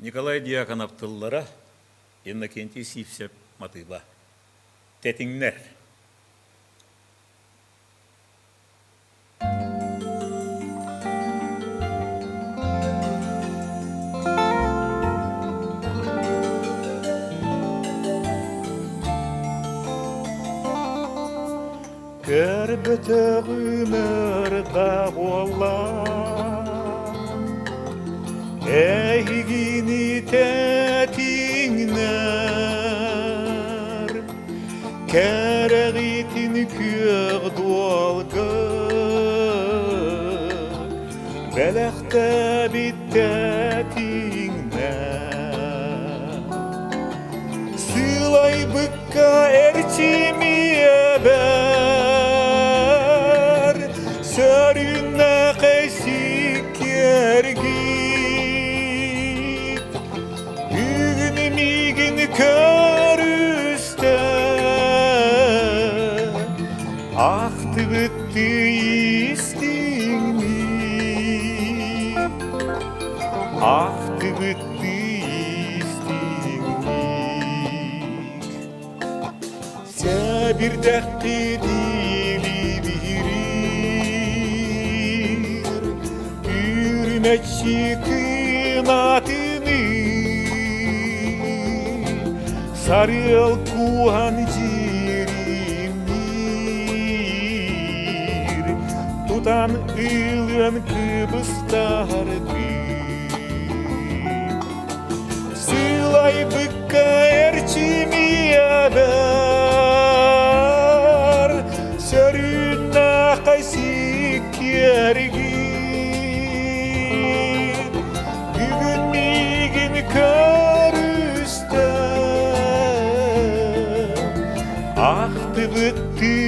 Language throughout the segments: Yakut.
Николай Дьяконов тыллара, Иннокентий Сивцев матыыба. Тэтиҥнэр. Көрбөтөҕүм ырда буолла, эһигини тэтиҥнэр, кэрэҕитин күөх дуолга бэлэхтээбит тэтиҥнэр. Сылайбыкка эрчимиэбэр сөрүннэхэй сиккиэргит бүгүн миигин көрүстэ ахтыбыттыы истиҥник ахтыбыттыы Сэбирдэхти диилибириир, Үрүмэччи кынатыныы, Сарыал кууһан дьиримниир, Тутан ылыан кыбыстардыы. Сылайбыкка эрчимиэбэр сөрүүннэхэй сиккиэргит бүгүн миигин көрүстэ ахтыбыттыы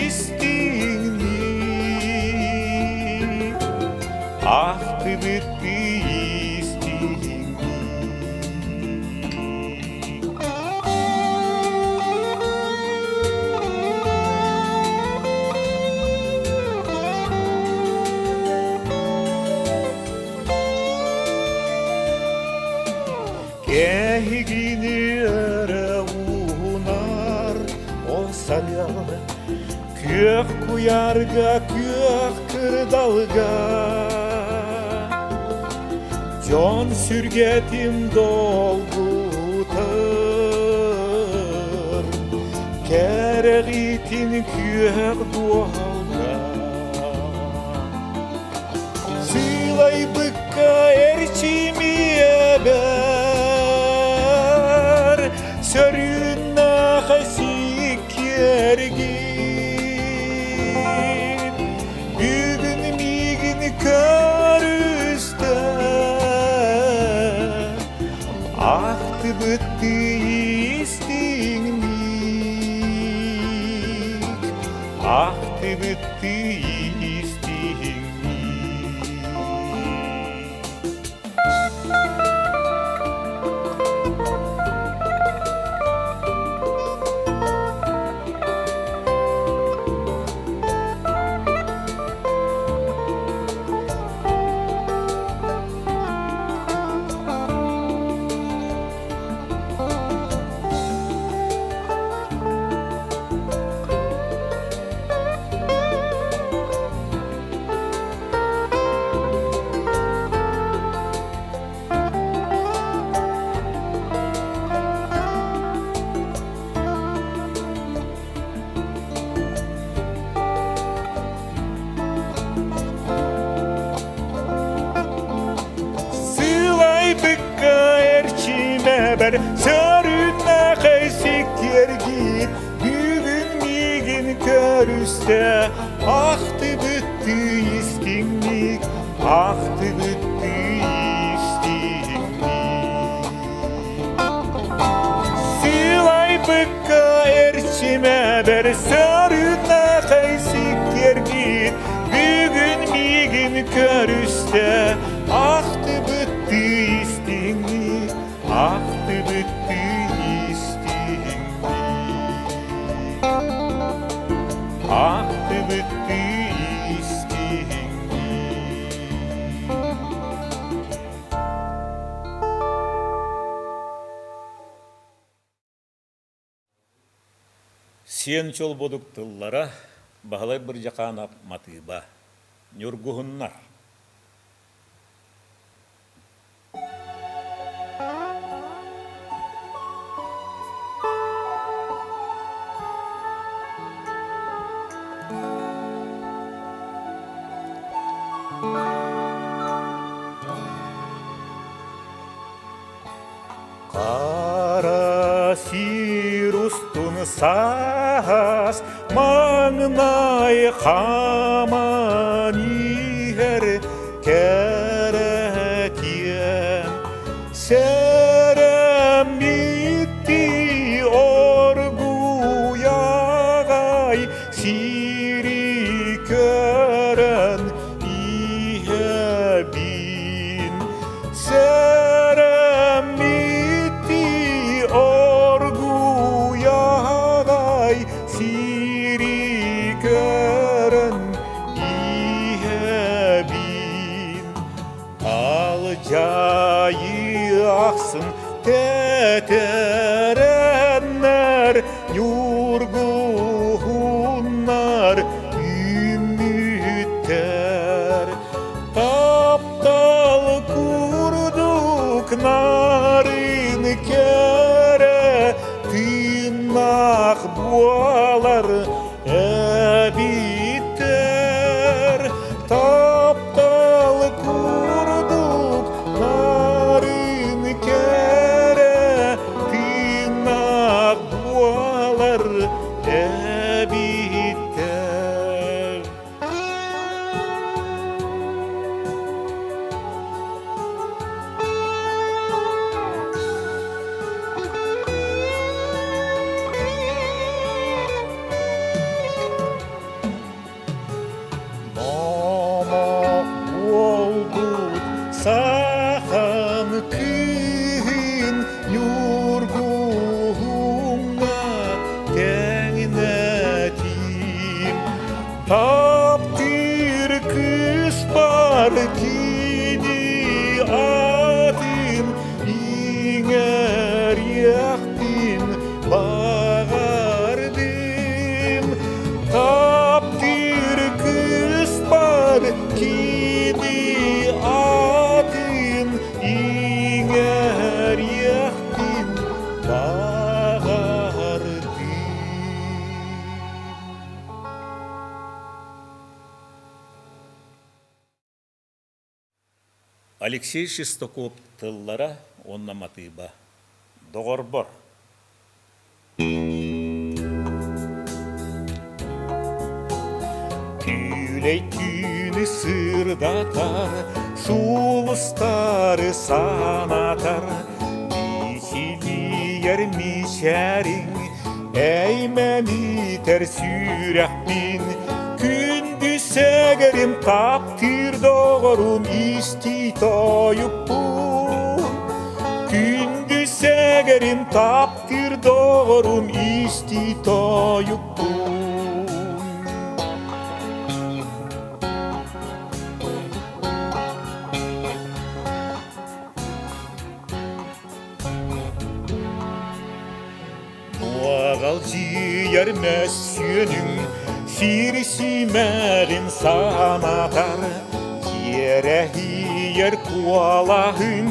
истиҥник ахтыбыттыы Кэһигини эрэ уунар ол сарыал Күөх куйаарга, күөх кырдалга Дьон сүргэтин долгутар, Кэрэҕитин күөх дуолга. Сыылайбыкка эрчимиэбэр Сөрүүннээх сиккиэргит Бүгүн миигин көрүстэ Ахтыбыттыы истиҥник Ахтыбыттыы истиҥник. Сылайбыкка эрчимэбэр сөрүннэхэй сиккиэргит бүгүн миигин көрүстэ ахтыбыттыы истиҥник ахтыбыттыы истиҥник Сылайбыкка эрчимэбэр сөрүннэхэй сиккиэргит бүгүн миигин көрүстэ ахтыбыттыы истиҥник ахтыбыттыы истиҥник ахтыбыттыы истиҥник. Сиэн Чолбодук тыллара Баһылай Бырдьахаанап матыыба Ньургуһуннар Хара сир устун саас маҥнай хааман иһэр кэрэтиэн сэрэммиттии оргуйаҕай сири көрөн иһэбин Сэрэммиттии оргуйаҕай сири көрөн иһэбин. Алдьайыы ахсын тэтэрэннэр ньургуһуннар үүммүттэр. Таптал курдук нарын кэрэ тыыннаах буолар эбиттэр. Таптал курдук нарын кэрэ тыыннаах буолар эбиттэр. Номох буолбут сахан кыыһын Ньургуһуҥҥа тэҥнэтиим. Таптыыр кыыспар кини атын иҥэриэхпин баҕардым. Таптыыр кыыспар кини атын иҥэриэхпин баҕардым. Алексей Шестаков тыллара уонна матыыба Доҕорбор Күүлэй түүнү сырдатар, сулустары санатар, Мичилийэр мичээриҥ, эймэнитэр сүрэхпин, Күндү сэгэрим таптыыр доҕорум истии тойукпун. Күндү сэгэрим таптыыр доҕорум истии тойукпун. Нуоҕалдьыйар мөссүөнүҥ сир симэҕин санатар, Тиэрэһийэр куолаһыҥ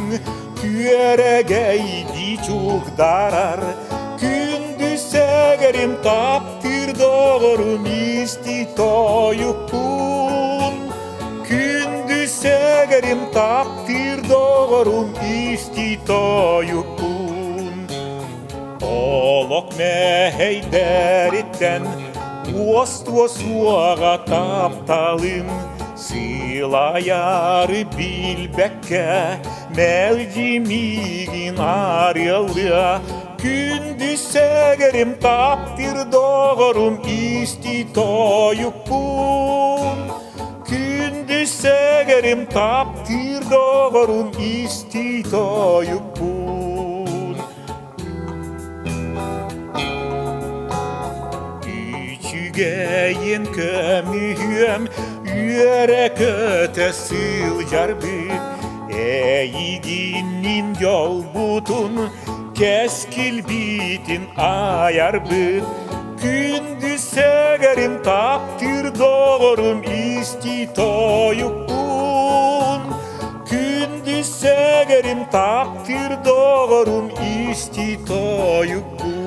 күөрэгэйдии чугдарар. Күндү сэгэрим таптыыр доҕорум исти тойукпун. Күндү сэгэрим таптыыр доҕорум исти тойукпун. Олох мэһэйдэриттэн уостуо суоҕа тапталым, сылайары билбэккэ мэлдьи миигин арыаллыа. Күндү сэгэрим таптыыр доҕорум исти тойукпун. Күндү сэгэрим таптыыр доҕорум исти тойукпун. Үчүгэйин көмүһүөм, үөрэ-көтө сылдьарбыт, эйигиннин дьолбутун, кэскилбитин айарбыт. Күндү сэгэрим таптыыр доҕорум истии тойукпун Күндү сэгэрим таптыыр доҕорум истии тойукпун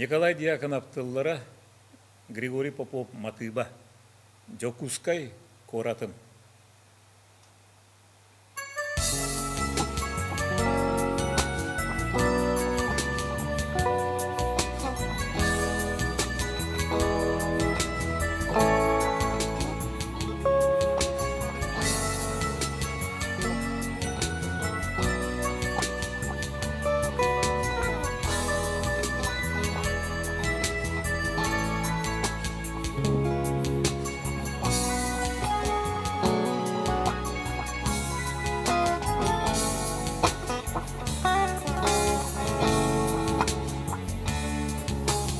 Николай Дьяконов тыллара, Григорий Попов матыыба. Дьокуускай куоратын.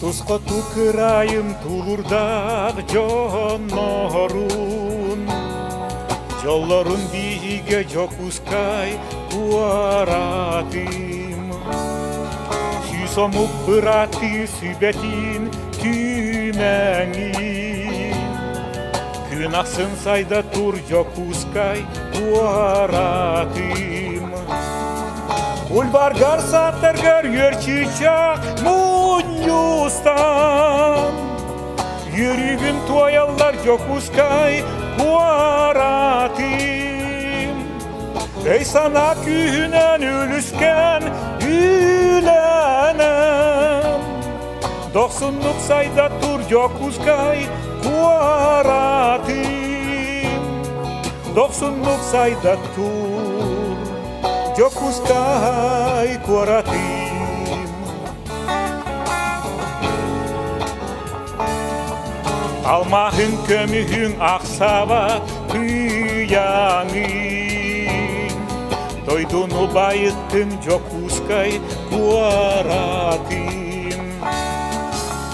Тусхоту кыраайым тулурдаах дьоннорун Дьоллорун биһигэ Дьокуускай куоратым Сүүс омук бырааттыы сүбэтин түмэҥин Күн ахсын сайда тур Дьокуускай куоратым Бульваргар сааттаргар үөр чыычаах мунньустан Үөрүүгүн туойаллар Дьокуускай куоратым Өй-санаа күүһүнэн үлүскэн үлэнэн Дохсуннук сайда тур Дьокуускай куоратым Дохсуннук сайда тур Дьокуускай куоратым Алмааһын көмүһүн ахсаба кыйаҥын Дойдуну байыттын Дьокуускай куоратын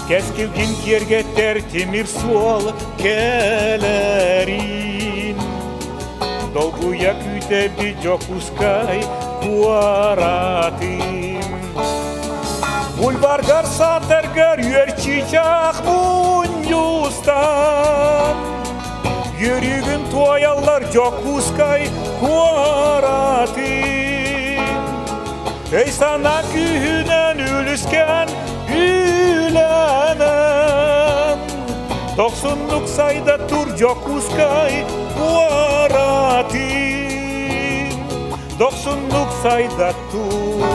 Кэскилгин киэргэттэр тимир суол кэлэрин Долгуйа күүтэбит Дьокуускай куоратын Бульваргар саатаргар үөр чыычаах мунньустан Үөрүүгүн туойаллар Дьокуускай куоратын Өй-санаа күүһүнэн үлүскэн үлэнэн Дохсуннук сайда тур Дьокуускай куоратын Дохсуннук сайда тур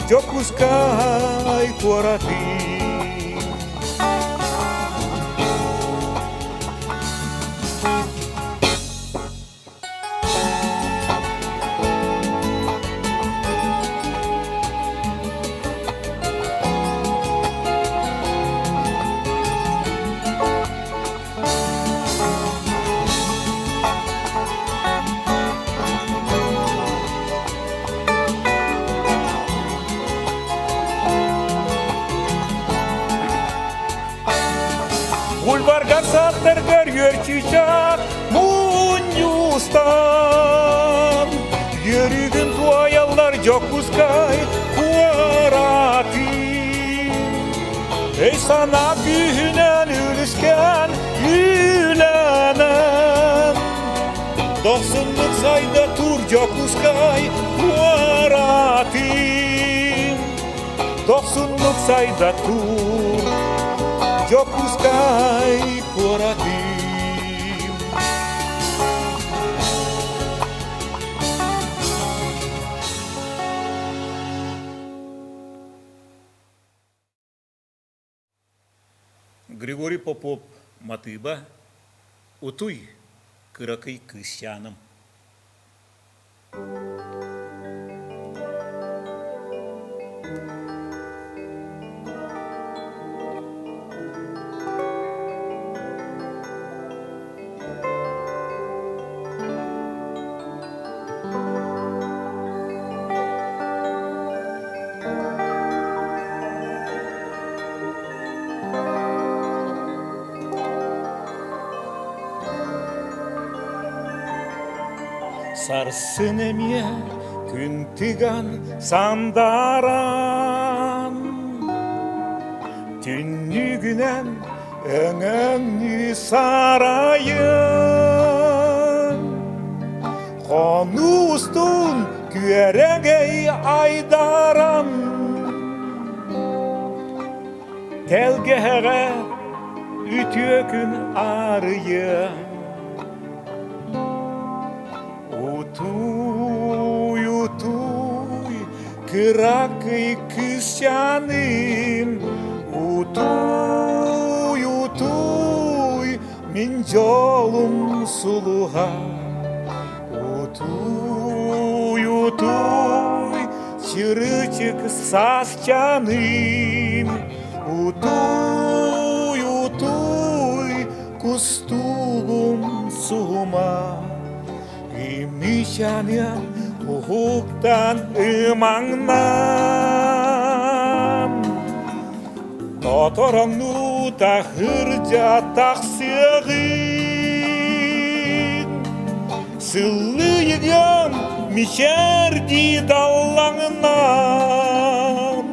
Дьокуускай куоратын Бульварга сааттаргар үөр чыычаах мунньустан Үөрүүгүн туойаллар Дьокуускай куоратын Өй-санаа күүһүнэн үлүскэн үлэнэн Дохсуннук сайда тур Дьокуускай куоратын Дохсуннук сайда тур Дьокуускай куоратын Григорий Попов матыыба Утуй, кыракый кыысчааным. Сарсын эмиэ күн тыган сандааран, Түннүгүнэн өҥөҥнүү сарайын, Хонуустун күөрэгэй айдаран, Тэлгэһэҕэ үтүө күн арыйыа. Утуй, утуй, кыракый кыысчааным, утуй, утуй, мин дьолум сулуһа. Утуй, утуй, чырычык саасчааным, утуй, утуй, кустугум суһума. Имичаныам уһуктан ымаҥнаан, Тотороҥнуута хырдьа тахсыаҕын. Сыллыйыгым мичээрдии даллаҥнаан,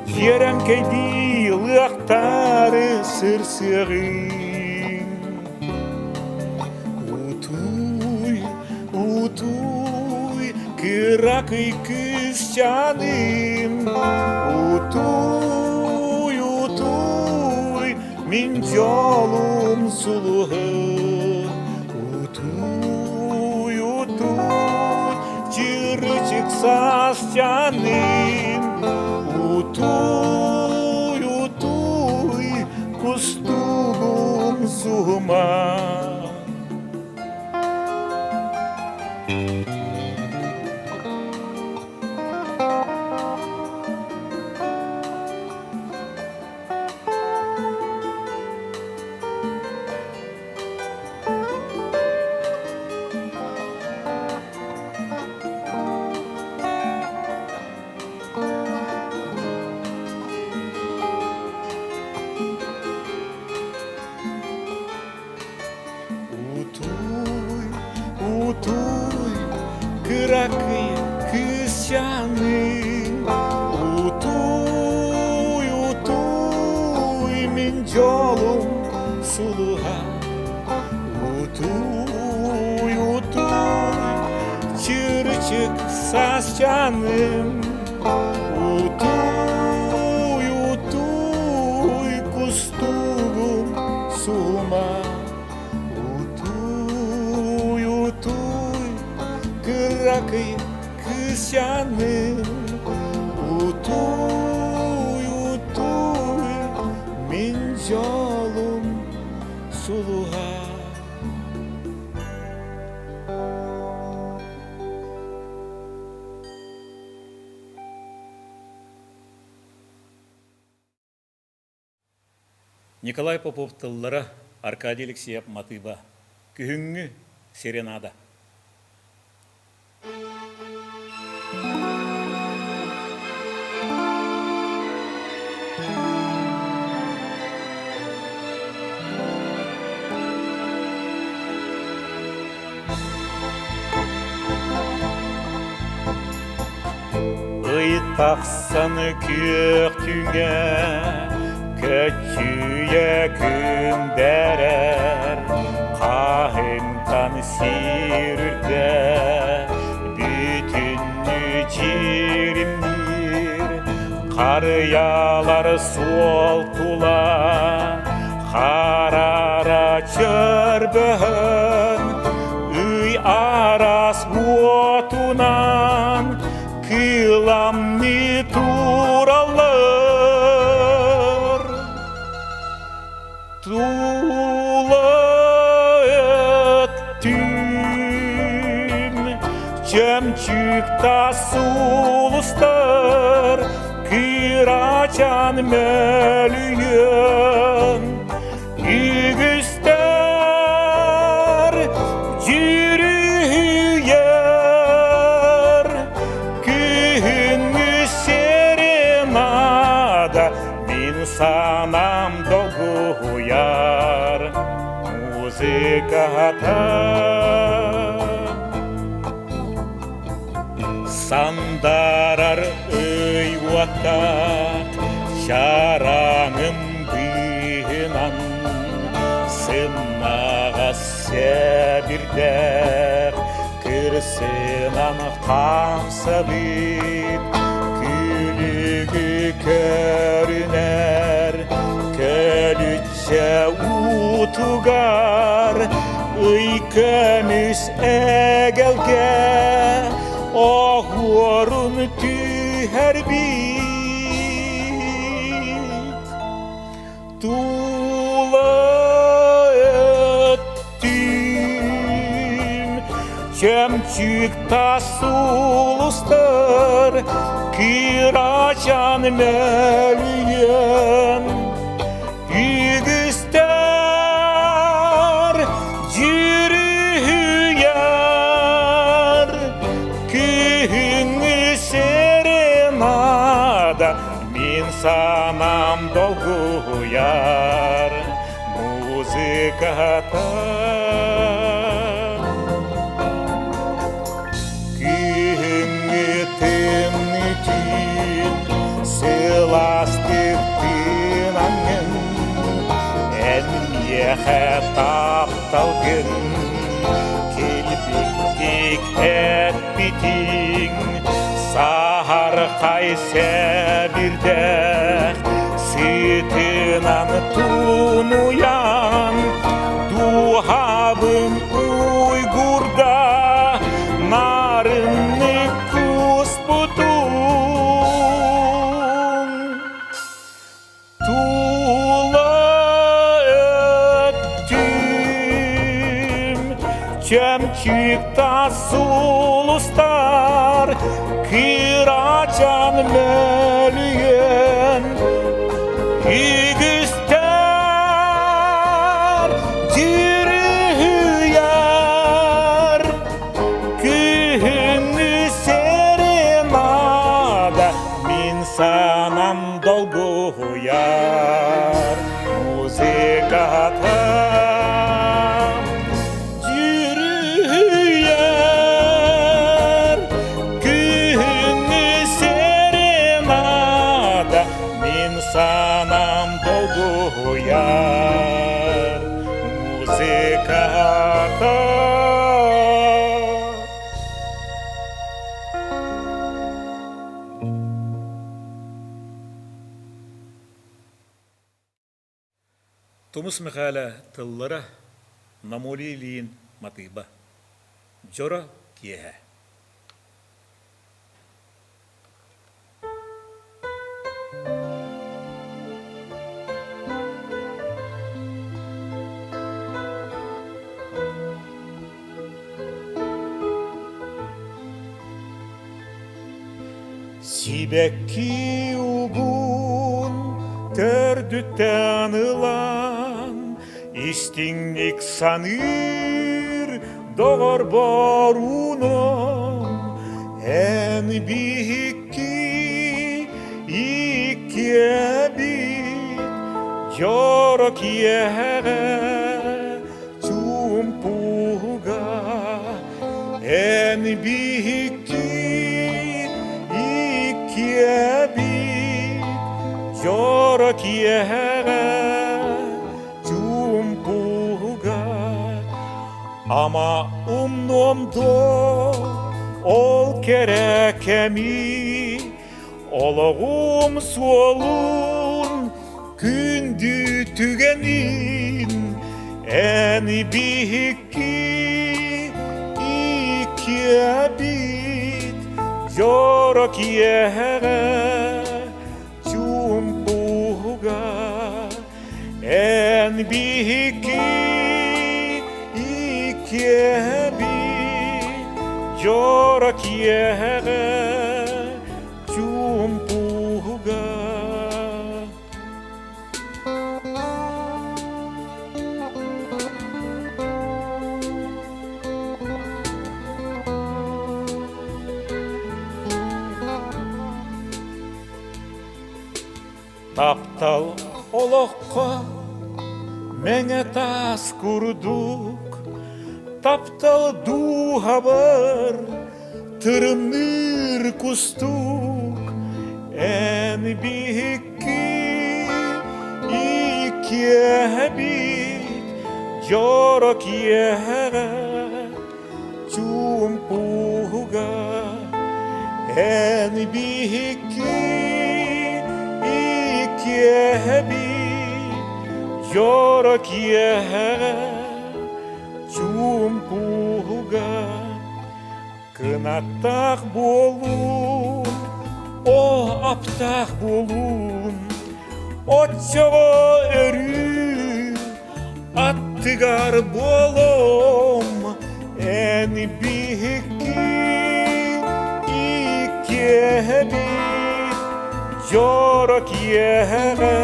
Дьиэрэҥкэйдии лыахтаары сырсыаҕын. Утуй, утуй, кыракый кыысчааным, утуй, утуй, мин дьолум сулуһу. Утуй, утуй, чырычык саасчааным, утуй, утуй, кустугум суһума. Утуй, утуй, кыракый кыысчааным, утуй, утуй, мин дьолум сулуһа. Утуй, утуй, чырычык саасчааным, утуй, утуй, кустугум сума. Утуй, утуй, кыракый кыысчааным, утуй, утуй, мин дьолум сулуһа. Николай Попов тыллара Аркадий Алексеев матыыба Күһүҥҥү серенада Ый тахсан күөх түҥэ көччүйэ күндэрэр хаһыҥтан сир үрдэ бүтүннүү дьиримниир харыйалар суол тула харара чөрбөһөн ый араас уотунан кыламныы тураллар Тула өттүм чөмчүүк тас сулустар кырачан мөлүйүөн үгүстэр дьүрүһүйэр күһүҥҥү серенада Мин санаам долгуйар музыката. Сандарар ый уоттаах чараҥым быыһынан сымнаҕас сэбирдэх кырсынан хаамсабыт күлүгү көрүнэр көлүччэ уутугар ый көмүс эгэлгэ оһуорун түһэрбит Тула өттүм чөмчүүк тас сулустар кырачан мөлүйүөн үгүстэр дьүрүһүйэр күһүҥҥү серенада Мин санаам долгуйар музыката Күһүҥҥү тымныы түүн сылаастык тыынаҥҥын Эн миэхэ тапталгын килбиктик эппитиҥ Саһархай сэбирдэх сытынан тунуйан дууһабын уйгурда нарыннык куспутуҥ Тула өттүм чөмчүүк тас сулустар кырачан мөлүйүөн үгүстэр дьүрүһүйэр күһүҥҥү серенада мин санам долгуйар музыката дьүрүһүйэр күһүҥҥү серенада мин санам долгуйар музыката. Тумус Михаила тыллара Намолий Ильин матыыба. Дьоро киэһэ. Сибэкки угун төрдүттэн ылан, истиҥник саныыр доҕорбор уунан, эн биһикки иккиэбит дьоро киэһэҕэ чуумпуга эн биһикки иккиэбит дьоро киэһэҕэ чуумпуга ама умнуом дуо ол кэрэ кэми Олоҕум суолун күндү түгэнин эн биһикки иккиэбит дьоро киэһэҕэ чуумпуга эн биһикки иккиэбит дьоро киэһэҕэ чуумпуга. Таптал олоххо мэҥэ таас курдук, таптал дууһабар тырымныыр. Кустук эн биһикки иккиэбит дьоро киэһэ чуумпуга эн биһикки иккиэбит дьоро киэһэ чуумпуга Кынаттаах буолуун, о аптаах буолуун, оччоҕо өрүү аттыгар буолуом, эн биһикки иккиэбит дьоро киэһэҕэ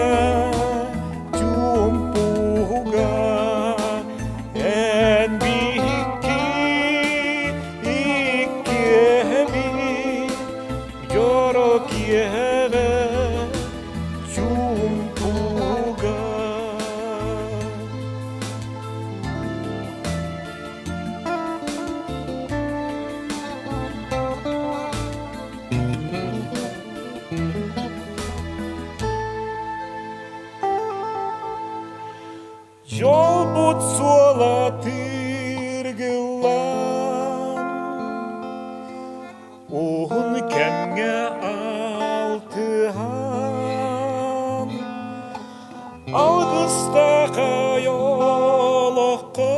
чуумпуга Эн биһикки иккиэбит дьоро киэһэҕэ чуумпуга. Дьолбут суола тыыргыллан, уһун кэмҥэ алтыһан, алгыстаах олоххо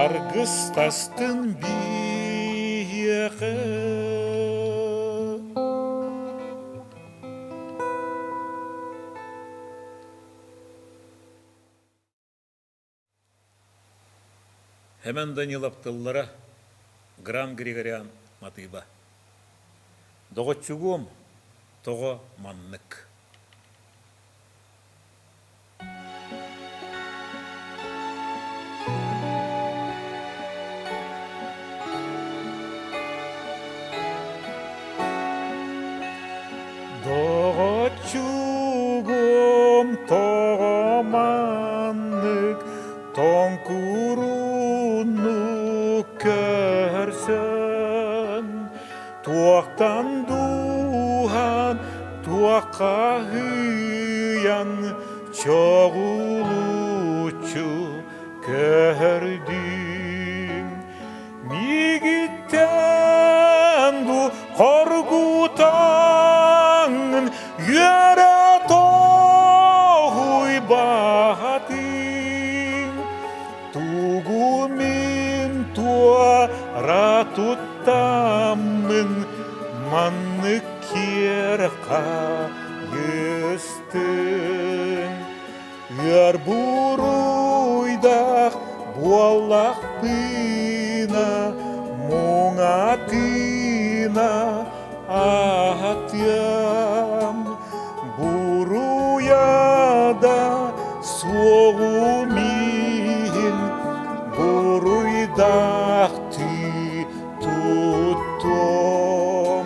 аргыстастын биһиэхэ. Хэмэн Данилов тыллара Гран Григорян матыыба. Доҕоччугуом, тоҕо маннык? Доҕоччугум тоҕо маннык тоҥкурууннук көрсөн туохтан дууһан туохха ыйан чоҕулуччу көһөрдүм миигиттэн бу хоргутаҥын үөрэ тоһуйбатыҥ тугу мин туора туттаммын маннык киэр хайыстыҥ Ыар буруйдаах буоллахпына муҥатына аһатыам буруйа да суоҕум иһин буруйдаахтыы туттуом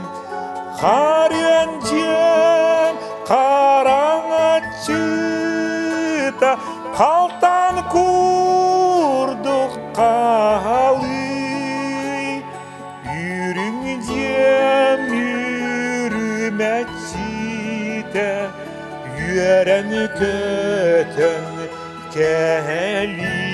Харыан дьиэм хараҥаччыта халтан курдук хаалый Үрүҥ дьиэм үрүмэччитэ үөрэн көтөн кэлий.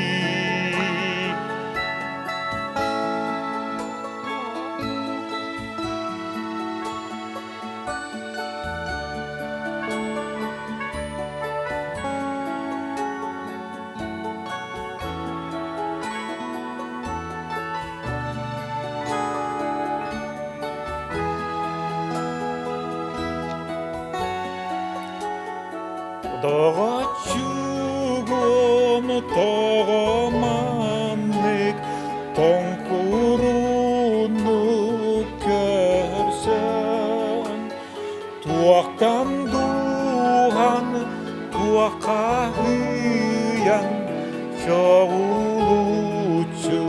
Доҕоччугум тоҕо маннык тоҥкурууннук көрсөн туохтан дууһан туохха ыйан чоҕулуччу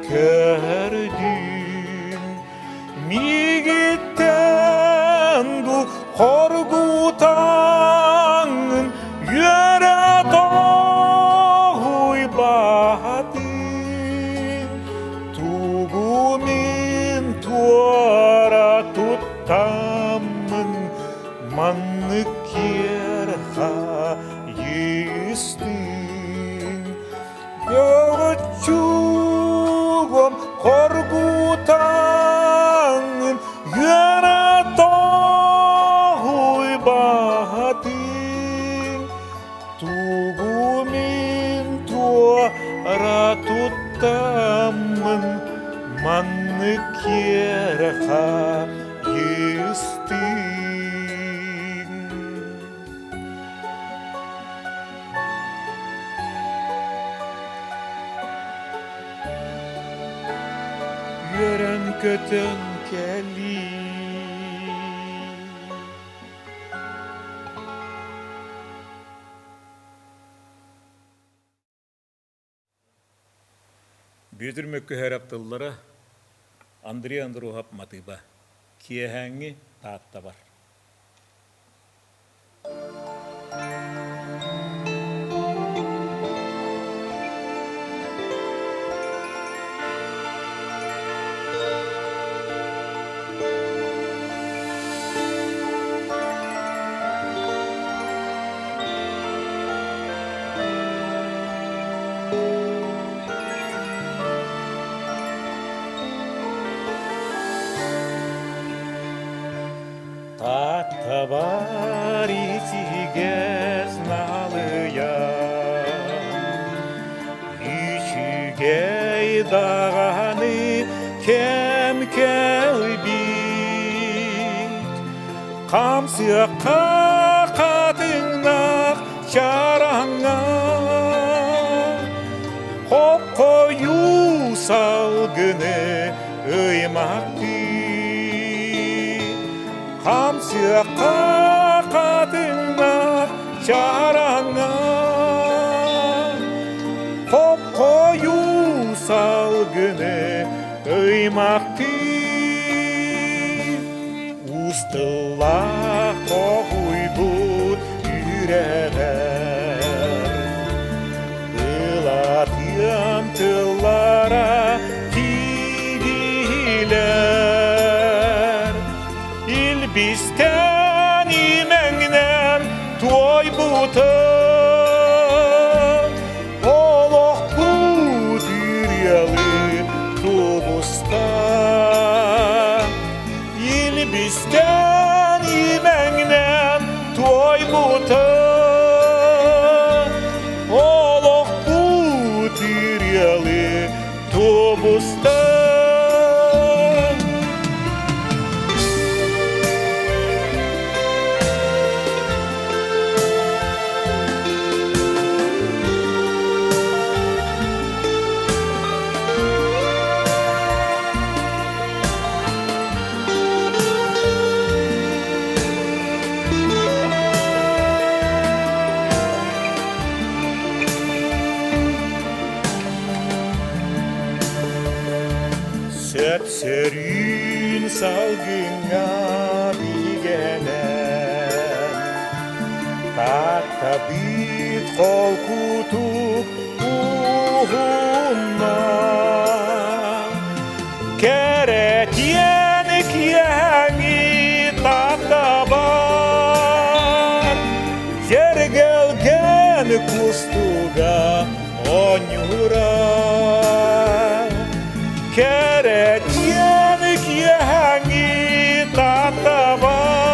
көрдүм Миигиттэн бу хоргутаҥын үөрэ тоһуйбатын тугу мин Маннык киэрхэ истиҥ Өҕүччүгүм хоргутаҥын үөрэ тоһуйбатыҥ Тугу мин туора туттаммын маннык киэрэхэ истиҥ. Үөрэн-көтөн кэлии. Бүөтүр Мөккүһээрэп тыллара Андрей Андруһап матыыба Киэһээҥҥи Тааттабар Тааттабар итигэс налыйан, Үчүгэй даҕаны кэм кэлбит. Хамсыахха хатыҥнаах чараҥҥа Хоп-хойуу салгыны ыймахтыы Хамсыахха хатыҥнаах чараҥҥа Хоп-хойуу салгыны ыймахтыы Устуллаах хоһуйбут үрэҕэр Ылатыам тыллара киирдилэр Илбистэн имэҥнэн туойбутум Олохпут үрүөлү тубуста Илбистэн имэҥнэн туойбутум Олохпут үрүөлү тубуста. Сөп-сөрүүн салгыҥҥа бигэнэн, Тааттабыт холкутук уһунна. Кэрэтиэн киэҥи таптабар, Сэргэлгэн кустуга оонньуура. Кэрэтиэн киэҥи таптабар,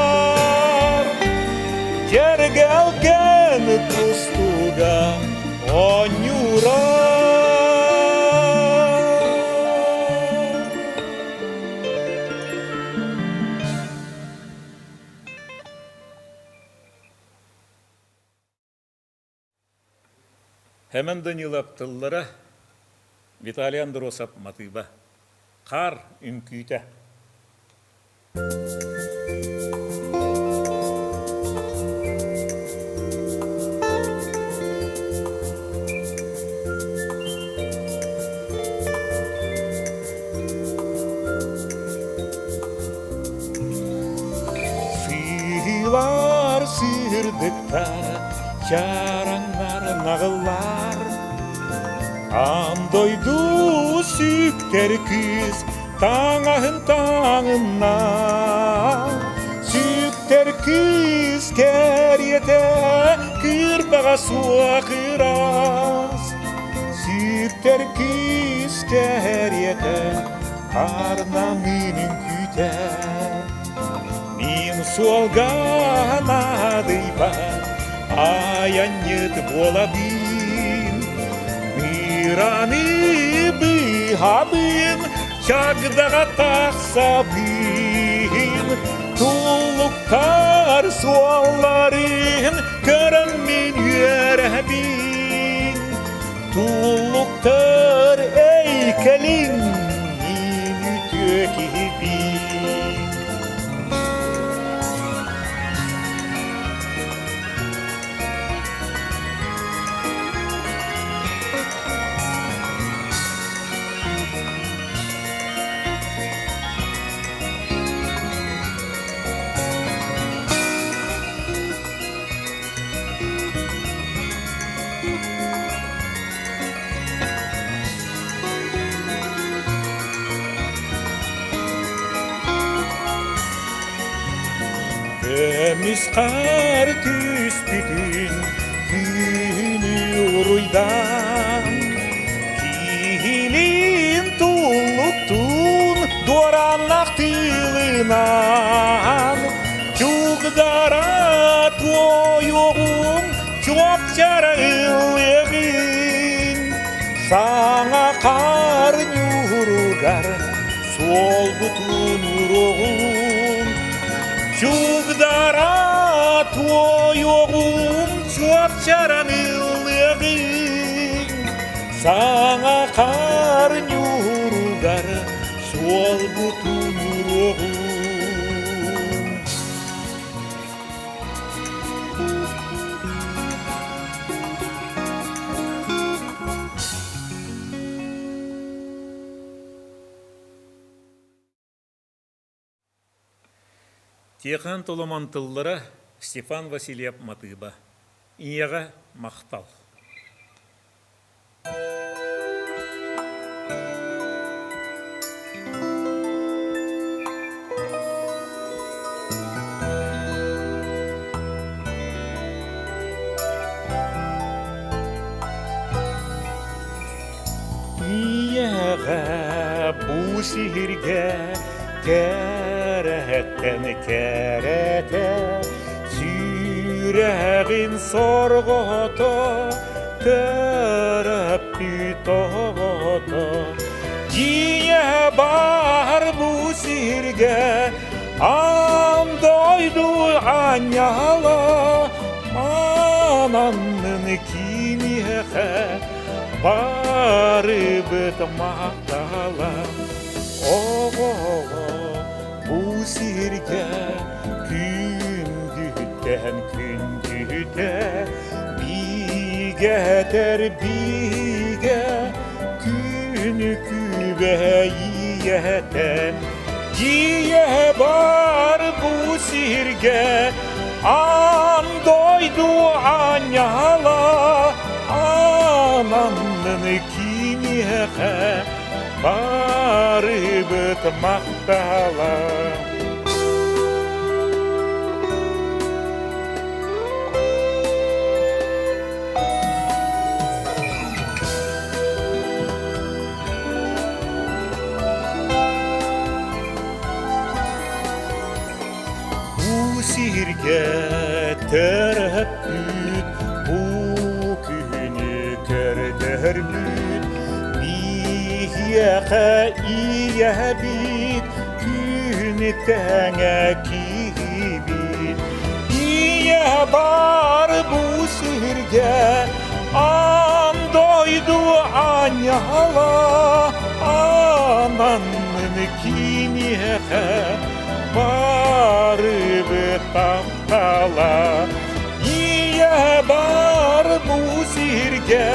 Сэргэлгэн кустуга оонньуура. Хэмэн Данилов тыллара Виталий Андросов матыыба Хаар үҥкүүтэ Сыылар сыырдыктар, чараҥнар наҕыллар Аан дойду сүктэр кыыс таҥаһын таҥынна, Сүктэр кыыс. кыыс кэриэтэ кыырпаҕа суох ыраас. Сүктэр кыыс кэриэтэ хаарнамын үҥкүүтэ. Мин суолга наадыйбат айанньыт буолабын. Мыраны быыһабын, чагдаҕа тахсабын. Туллуктар суолларын көрөн мин үөрэбин. Туллуктар эйкэлин мин үтүө киһибин. Көмүс хаар түспүтүн күнү уруйдаан Киһилиин туллуктуун дуорааннаах тыылынан Чугдара туойуоҕуҥ чуопчара ыллыаҕын Саҥа хаар ньууругар суолбутун уруоҕун Чугдара туойуоҕуҥ чуопчаран ыллыаҕыҥ Саҥа хаар ньууругар суолбутун уруоҕун. Тиэхээн Толомон тыллара Степан Васильев матыыба. Ийэҕэ махтал. Ийэҕэ бу сиһиргэ кэрэттэн кэрэтэ сүрэҕин сорҕото төрөппүт оҕото Ийэ баар бу сиргэ аан дойду аанньала мананнын киниэхэ барыбыт махтала Оҕоҕо бу сиргэ күндүттэн күндүтэ биигэтэр биигэ күнү күбэйиэтэ Дьиэ бар бу сиргэ аан дойду аанньала ананнын киниэхэ барыбыт махтала. Бу сиргэ төрөппүт, бу күнү көрдөрбүт, биһиэхэ ийэбит, күн тэҥэ киһибит. Ийэ бар бу сиргэ, аан дойду аанньала, ананнын киниэхэ барыбыт таптала. Ийэ бар бу сиргэ,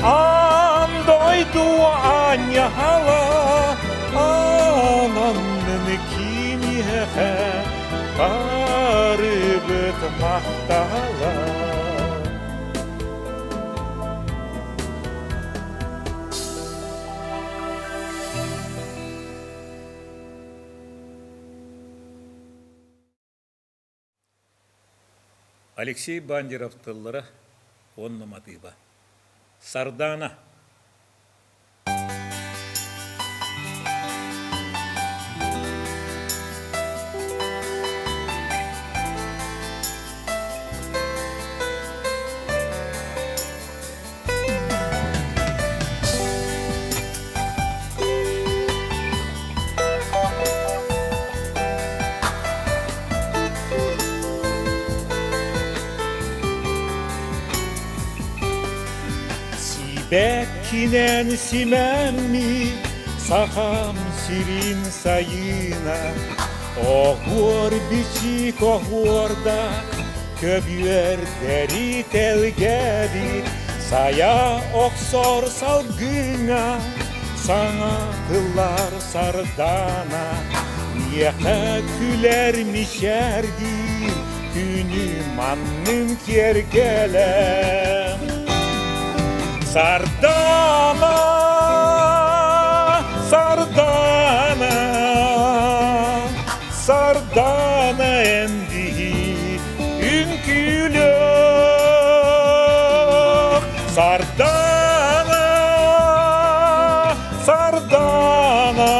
аан дойду аанньала, ананнын киниэхэ барыбыт махтала. Алексей Бандеров тыллара уонна матыыба. Сардаана. Сибэккинэн симэммит Сахам сирин сайына Оһуор бичик оһуордаах Көбүөрдэри тэлгээбит Сайа охсор салгыҥа Саҥа тыллар сардаана Миэхэ күлэр мичээрдиир Күнү маннын киэргэлэ Сардаана, Сардаана, Сардаана эн биһи үҥкүүлүөх. Сардаана, Сардаана,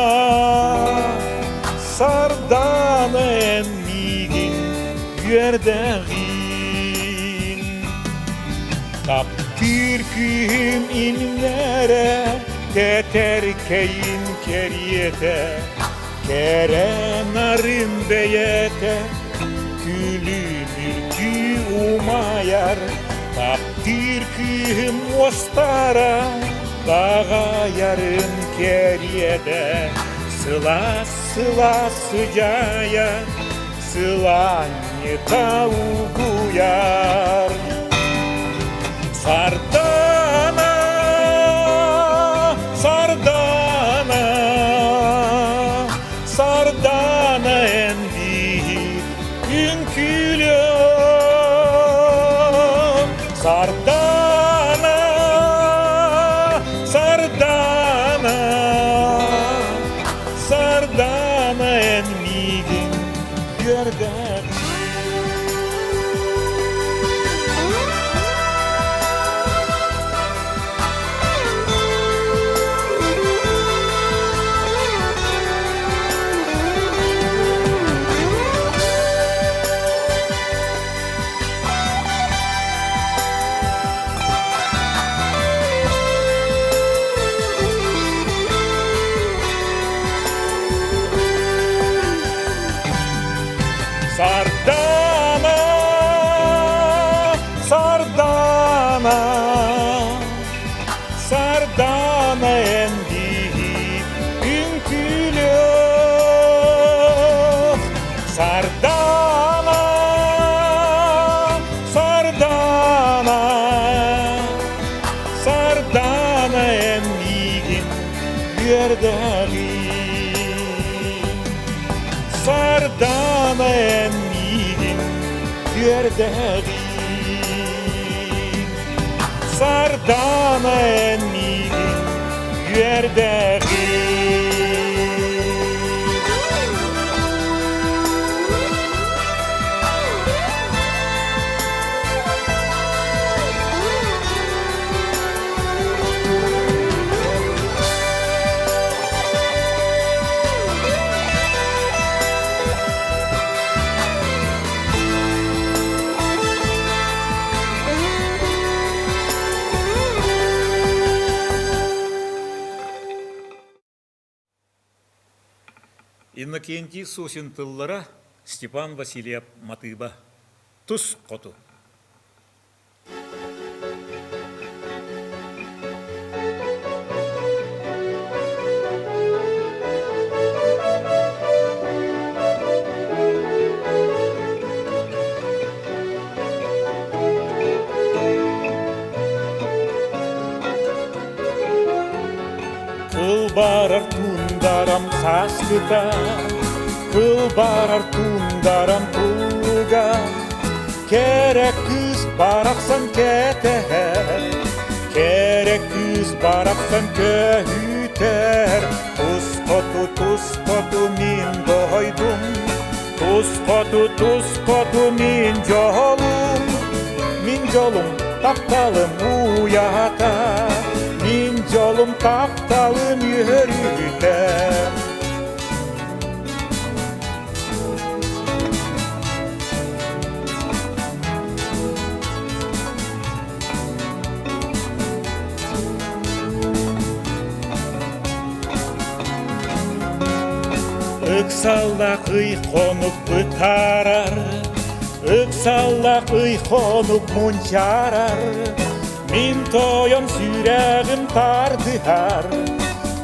Сардаана эн миигин үөрдэҕин. Таптыыр күүһүм имнэрэ, тэтэркэйин кэриэтэ, кэрэ нарын бэйэтэ, күлүмүрдүү умайар, таптыыр күүһүм уостара, даҕайарын кэриэтэ, сылаас сылаас сыдьаайа, сылаанньыта угуйар. Сардаана, Сардаана, Сардаана эн биир үҥкүүлүөм. Сардаана, Сардаана, Сардаана эн миигин үөрдэр. Сардаана, Сардаана, Сардаана эн биһи үҥкүүлүөх. Сардаана, Сардаана, Сардаана эн миигин үөрдэҕин. Сардаана эн миигин үөрдэҕин. Сардаана эн миигин үөрдэҕин. Иннокентий Сосин тыллара Степан Васильев матыыба. Тус хоту. Кыл барар туундарам сааскыта, кыл барар туундарам туллуга, Кэрэ кыыс барахсан кэтэһэр, кэрэ кыыс барахсан көһүтэр, Тус хоту, тус хоту мин дойдум, Тус хоту, тус хоту мин дьолум, мин дьолум тапталым уйата, мин дьолум тапталым үөрүүтэ. Ыксаллаах ый хонук бытаарар, ыксаллаах ый хонук мунчаарар. Мин тойон сүрэҕим тардыһар,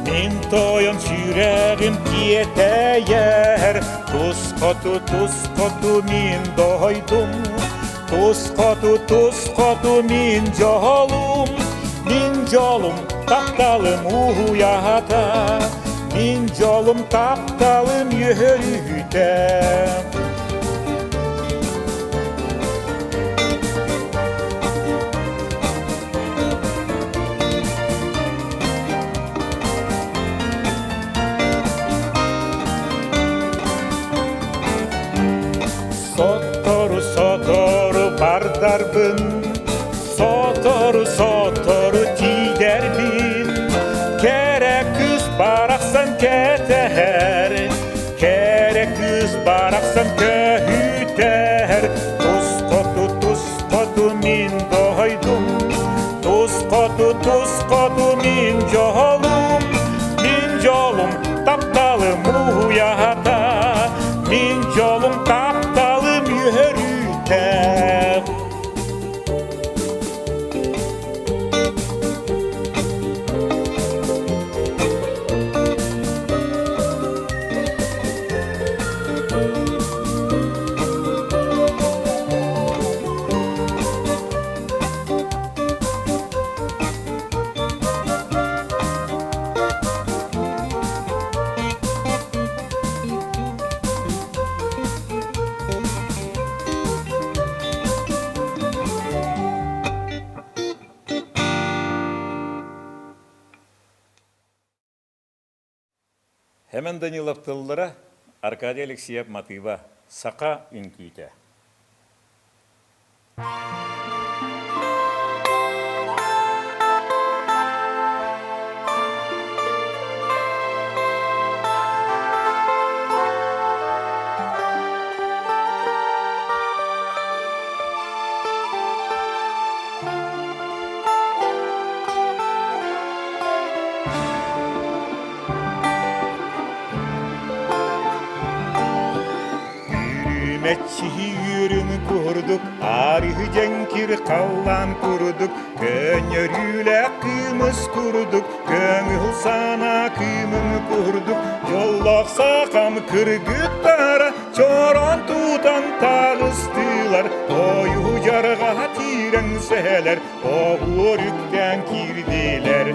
мин тойон сүрэҕим тиэтэйэр. Тус хоту, тус хоту мин дойдум, Тус хоту, тус хоту мин дьолум, мин дьолум тапталым уһуйаата, мин дьолум тапталым үөрүүтэ. Сотору-сотору бардарбын, сотору-сотору тиийдэрбин, кэрэ кыыс барахсан кэтэһэр, кэрэ кыыс барахсан көһүтэр. Тус хоту, тус хоту мин дойдум, тус хоту, тус хоту мин дьолум, мин дьолум тапталым уйата, Мин дьолум тапталым үөрүүтэ. Хэмэн Данилов тыллара Аркадий Алексеев матыыба «Саха үҥкүүтэ». Үрүмэччиһи үөрүн курдук, арыһы дьэҥкир халлаан курдук, көнньөрүүлээх кыымыс курдук, көҥүл санаа кыымын курдук, дьоллоох сахам кыргыттара чорон тутан таҕыстылар, тойу дьарҕа тиирэн сэһэлэр, оҕуор үктээн киирдилэр.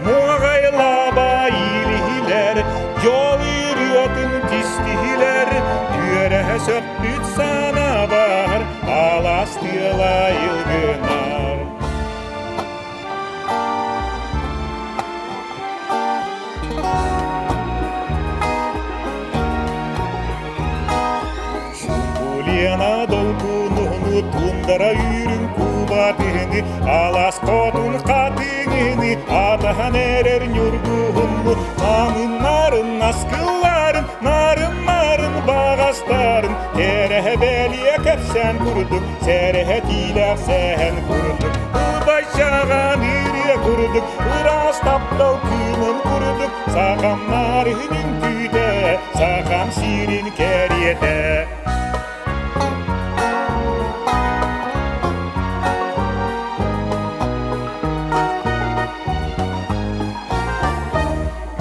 Муоҕайлаба илиһилэр, дьол ырыатын тистиһилэр, үөрэһэ сөппүт санаабар, алаас тыала илгынар. Лена долгунуну тундара үүрүн кубатыһыны алаас хотун хатыҥыны атаһан эрэр ньургуһунну намын нарын наскылларын нарын нарын баҕастарын тэрэһэ бэлиэ кэпсээн курдук сэрэһэ тиилээх сэһэн курдук убайчаҕан ырыа курдук ыраас таптал кыымын курдук сахам нарыһын үҥкүүтэ сахам сирин кэриэтэ.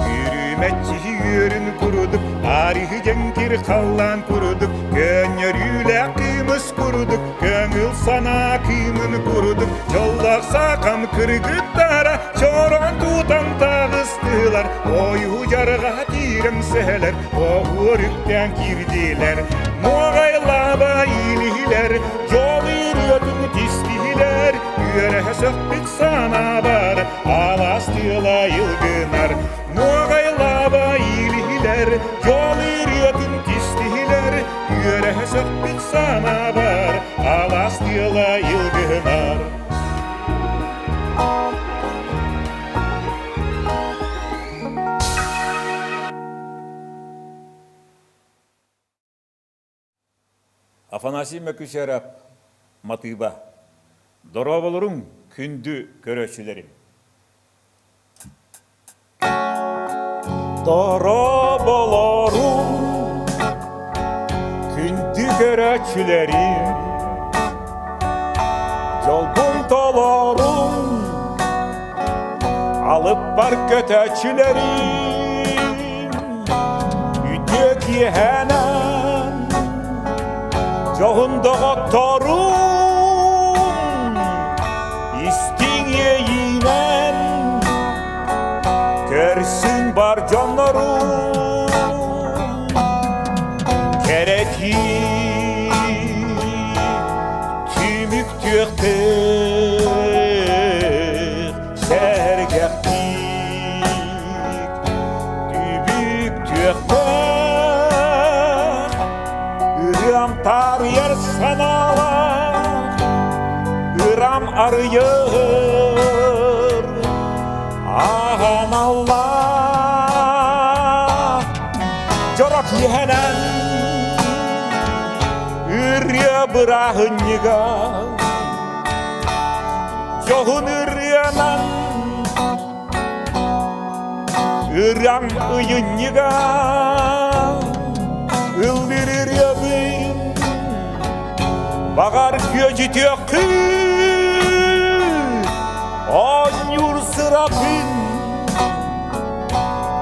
Үрүмэччиһи үөрүн курдук, арыһы дьэҥкир халлаан курдук, көнньөрүүлээх кыымыс курдук, көҥүл санаа кыымын курдук, дьоллоох саахам кыргыттара чорон тутан таҕыстылар, ойуу дьарҕа тиирэҥ сэһэлэр, оһуор үктээн киирдилэр. Муоҕайлаба илиһилэр, дьол ырыатын тистиһилэр, үөрэһэ сөхпүт санаабар, алаас тыала илгынар. Муоҕайлаба илиһилэр, дьол ырыатын тистиһилэр, санаабар алаас тыала илгыһынар. Афанасий Мөкүсээрап матыыба Дорооболоруҥ, күндү көрөөччүлэрим! Дорооболоруҥ, күндү көрөөччүлэрим! Дьолбун толоруҥ, алыппар көтөөччүлэрим! Үтүө киэһэнэн дьоһун доҕотторум, истиҥ иэйиинэн көрсүҥ бар дьоннорум, кэрэтии түмүктүөхтээх сэргэхтии Түбүк түөхтээх, ырыам таарыйар санаалаах, ырам арыйар ааһан аллаах. Дьоро киэһэнэн ырыа бырааһынньыга дьоһун ырыанан Ырыам ыйынньыга ыллыыр ырыабын баҕар күөдьүтүөххүн оонньуур сырабын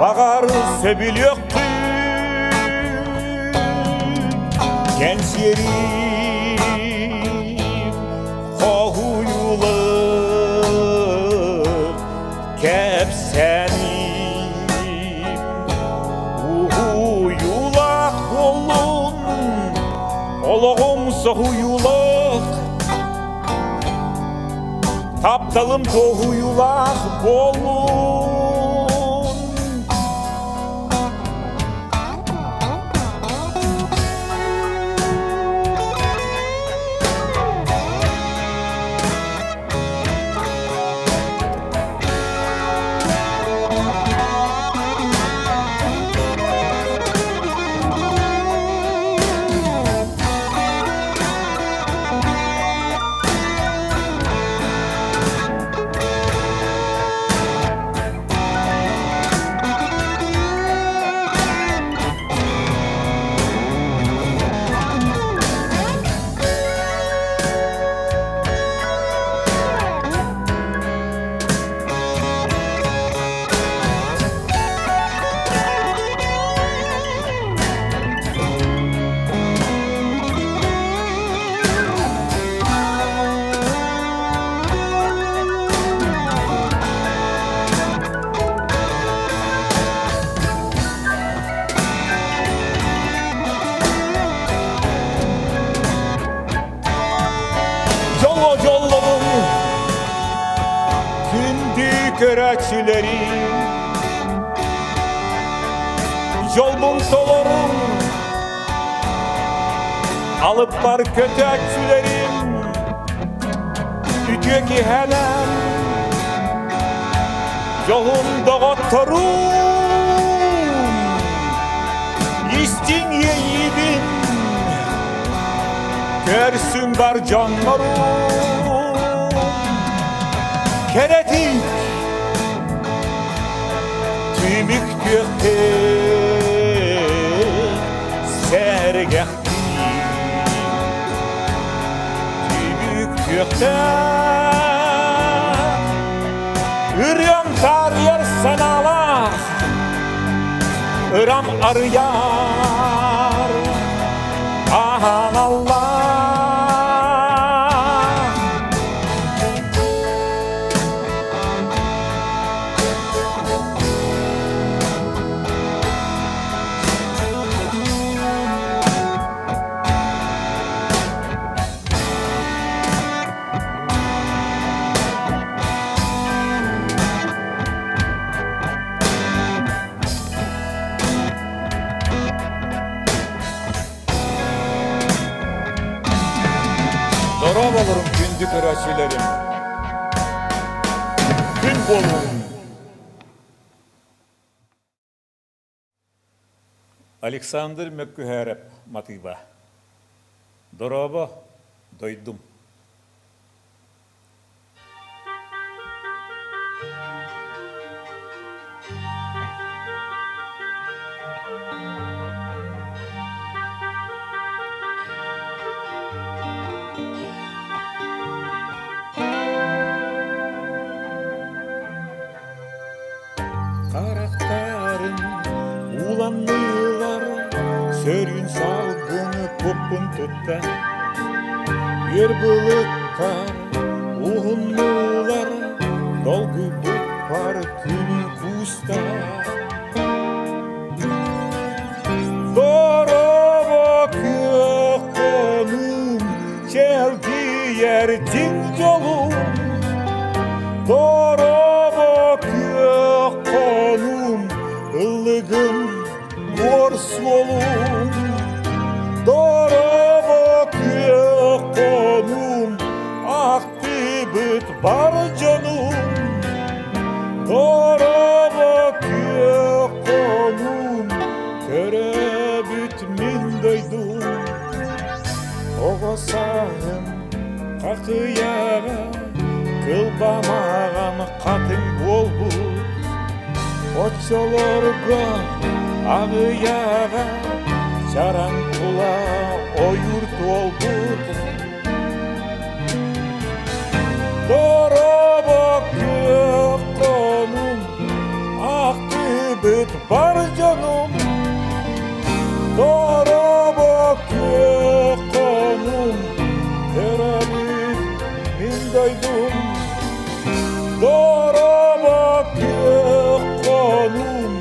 баҕар сөбүлүөххүн кэнсиэрим хоһуйулар кэпсэниим уһуйуулаах буоллун олоҕум соһуйуулаах тапталым туоһуйуулаах буоллун. Дьоло дьоллорун күндү көрөөччүлэрим Дьолбун толорун алыппар көтөөччүлэрим Үтүө киһэлээн дьоһун доҕотторум Истиҥ иэйиибин көрсүҥ бар дьоннорум Кэрэтик түмүктүөхтэ сэргэхтии Түбүктүөхтэ ырыам таарыйар санаалаах ырам арыйар аһан аллаах. Дорооболорум күндү көрөөччүлэрим! Күн буолуҥ! Александр Мөккүһээрэп матыыба Дорообо, дойдум! Харахтарын ууланнылар, сөрүүн салгын куппун тутта. Үөр былыттар уһуннулар, долгуйбуппар күнү кууста. Дорообо күөх хонуум, чэлгийэр дьиҥ дьолум. Дорообо күөх хонуум, ыллыгым буор суолум. Дорообо күөх хонуум, ахтыбыт бар дьонум. Дорообо күөх хонуум, төрөөбүт мин дойдум. Оҕо сааһым хахыйаҕа, кылбамаҕам хатыҥ буолбут. Оччолорго аҕыйаҕа чараҥ тула ойуур туолбут. Дорообо күөх хонум, ахтыбыт бар дьонум. Дорообо күөх хонум, төрөөбүт мин дойдум. Дорообо күөх хонум,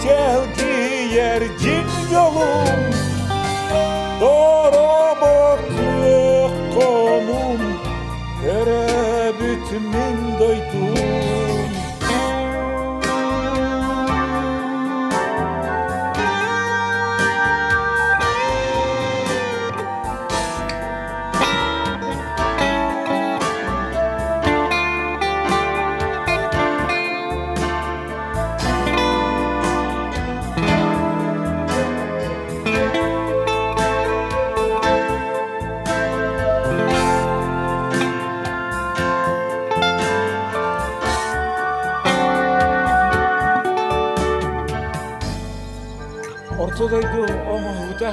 чэлгийэр дьиҥ дьолум. Дорообо күөх хонум, төрөөбүт мин дойдум. Орто дойду оҥоһуута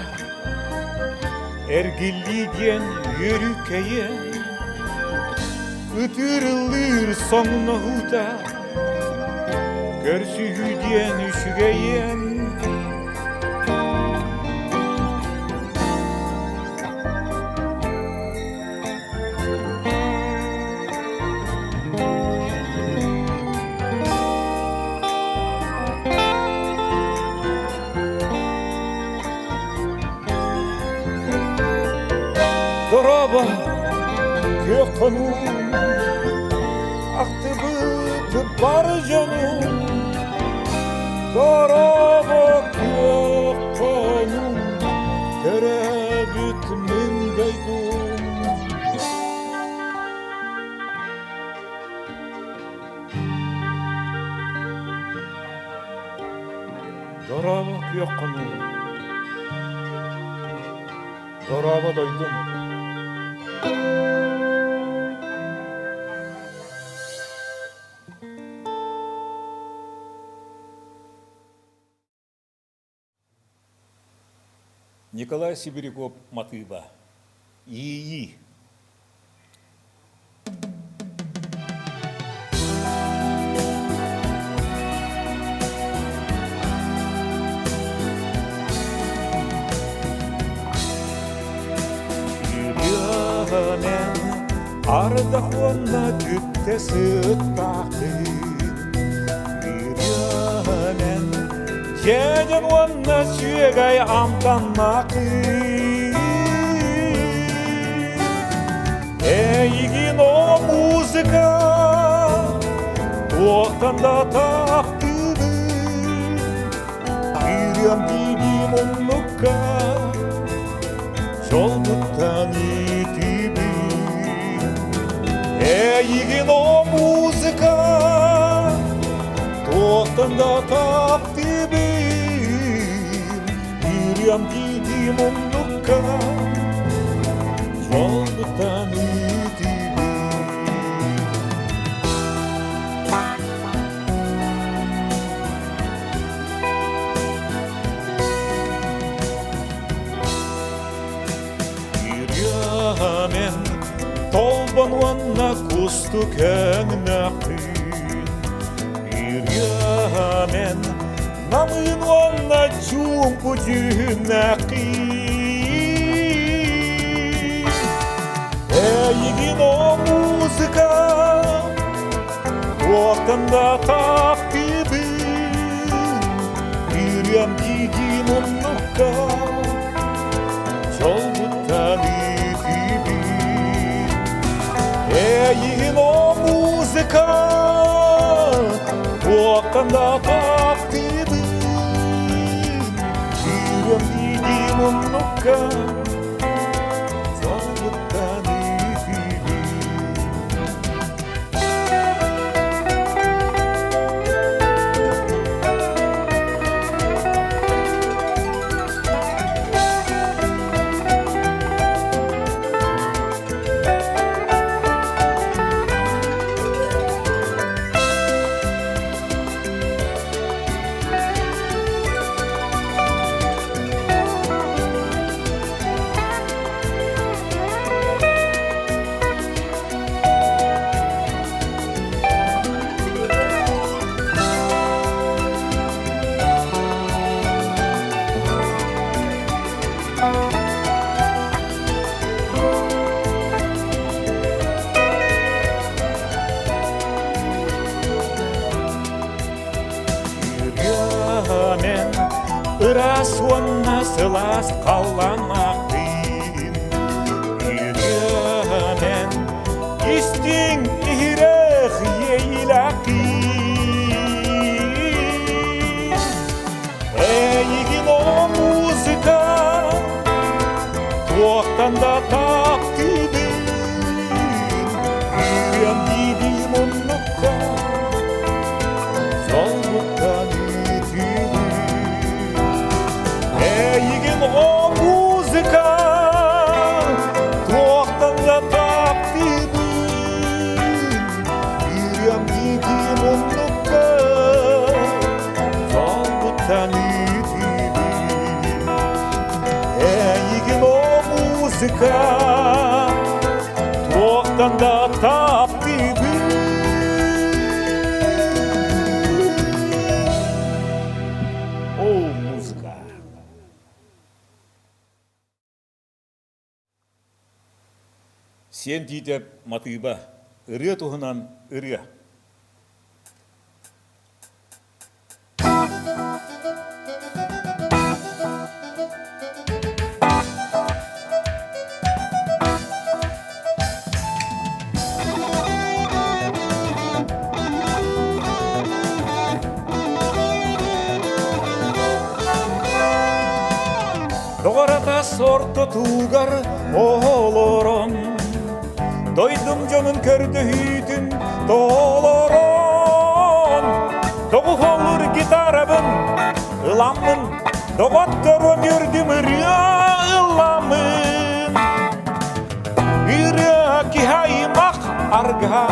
эргиллии диэн үөрүү кэйэ ытыырыллыыр соҥноһуута көрсүһүү диэн үчүгэйиэн Дорообо, күөх хонуу, ахтыбыт бар дьонум. Дорообо, күөх хонуу, төрөөбүт мин дойдум. Дорообо күөх хонуу, дорообо дойдум. Николай Сибиряков матыыба Иэйии Үтүөнэн ардах уонна түптэ сыттаахтыы Үтүөнэн дьэдьэн уонна сүөгэй амтаннаахтыы Эйигин о музыка туохтан да таптыыбын Киириэм диибин муннукка Дьолбуттан итибин. Эйигин о музыка туохтан да таптыыбын Ырыам диидим умнукка дьолбуттан ыытыыбын. Ырыамен толбон уонна кустук өҥнөхпүн. Ырыамен намыын уонна чуумпу дьүһүннэххин. Эйигин о музыка туохтан да таптыыбын. Ырыам диигин умнукка Дьолбуттан ытыыбын. Эйигин о музыка туохтан да таптыыбын. Ырыам диигин умнукка Дьолбуттан ытыыбын. Ырыамен ыраас уонна сылаас халлаан Ырыамен истиҥ иһирэх иэйиилэххин. Эйигин о музыка туохтан да таптыыбын. Ырыам диидии муннукка солбуктан үтүүбүн. Эйигин о музыка туохтан да таптыыбын. Ырыам диидии муннукка солбуктан үтүүбүн. Эйигин о музыка туохтан да таптыыбын. О, музыка! Сиэн Тиитэп матыыба ырыа туһунан ырыа. Доҕор-атас ортотугар олорон, дойдум дьонун көрдөһүүтүн толорон, тоҕуһоллур гитарабын ыламмын, доҕотторум үрдүм ырыа ылламмын. Ырыа киһи аймах арга,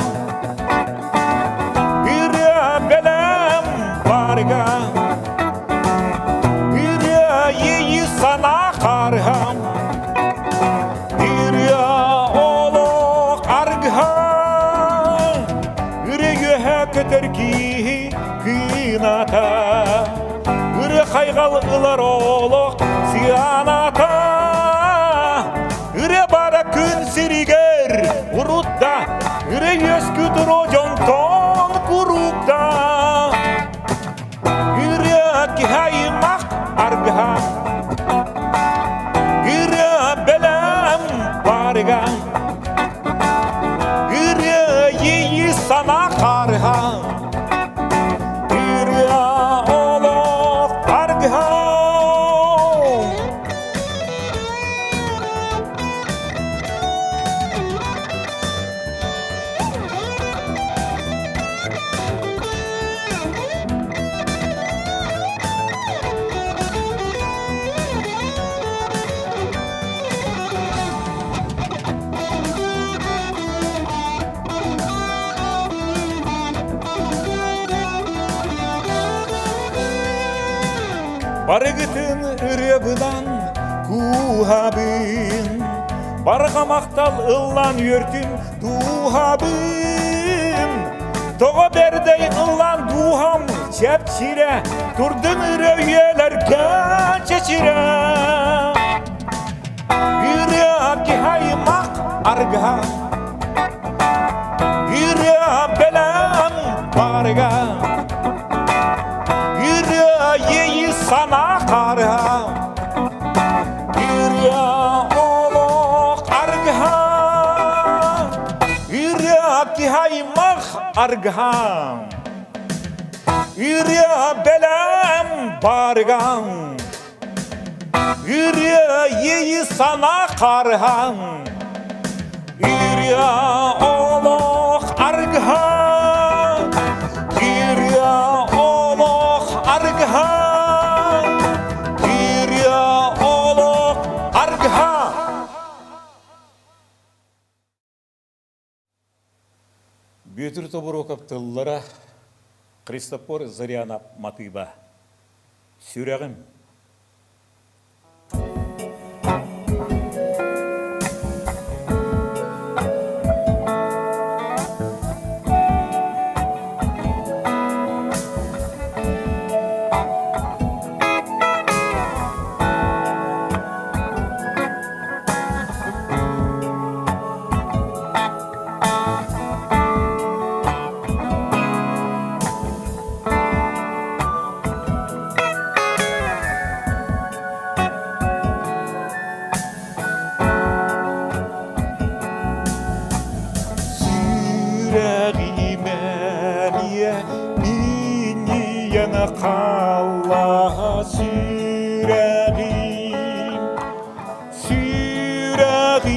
ырыа бэлэм барга, Ырыа иэйи санаа харыһам, Ырыа олох аргыһам, Ырыа үөһэ көтөр киһи кыыната, Ырыа хайҕал ылар олох сыаната. Ырыа бара күн сиригэр урут да, Ырыа үөскүү туруо дьонтон куруук да. Ырыа киһи аймах аргыһа, Ырыа бэлэм барыга, Ырыа иэйии санаа харыһа, Ырыа олох аргыһа. Барыгытын ырыабынан кууһабын, Барҕа махтал ыллаан үөртүм дууһабын. Тоҕо бэрдэй ыллаан дууһам чэпчирэ, Турдун ырыа үйэлэргэ чэчирэ. Ырыа киһи аймах аргыһа, Ырыа бэлэм барыга, Ырыа иэйии санаа харыһа, Ырыа олох аргыһа, Ырыа киһи аймах аргыһа, Ырыа бэлэм барыга, Ырыа иэйии санаа харыһаҥ, Ырыа олох аргыһаҥ, Ырыа олох аргыһаҥ, Ырыа олох аргыһаҥ. Бүөтүр Тобуруокап тыллара Христофор Зырянов матыыба Сүрэҕим Сүрэҕимэниэ минньийэн хаалла сүрэҕим Сүрэҕим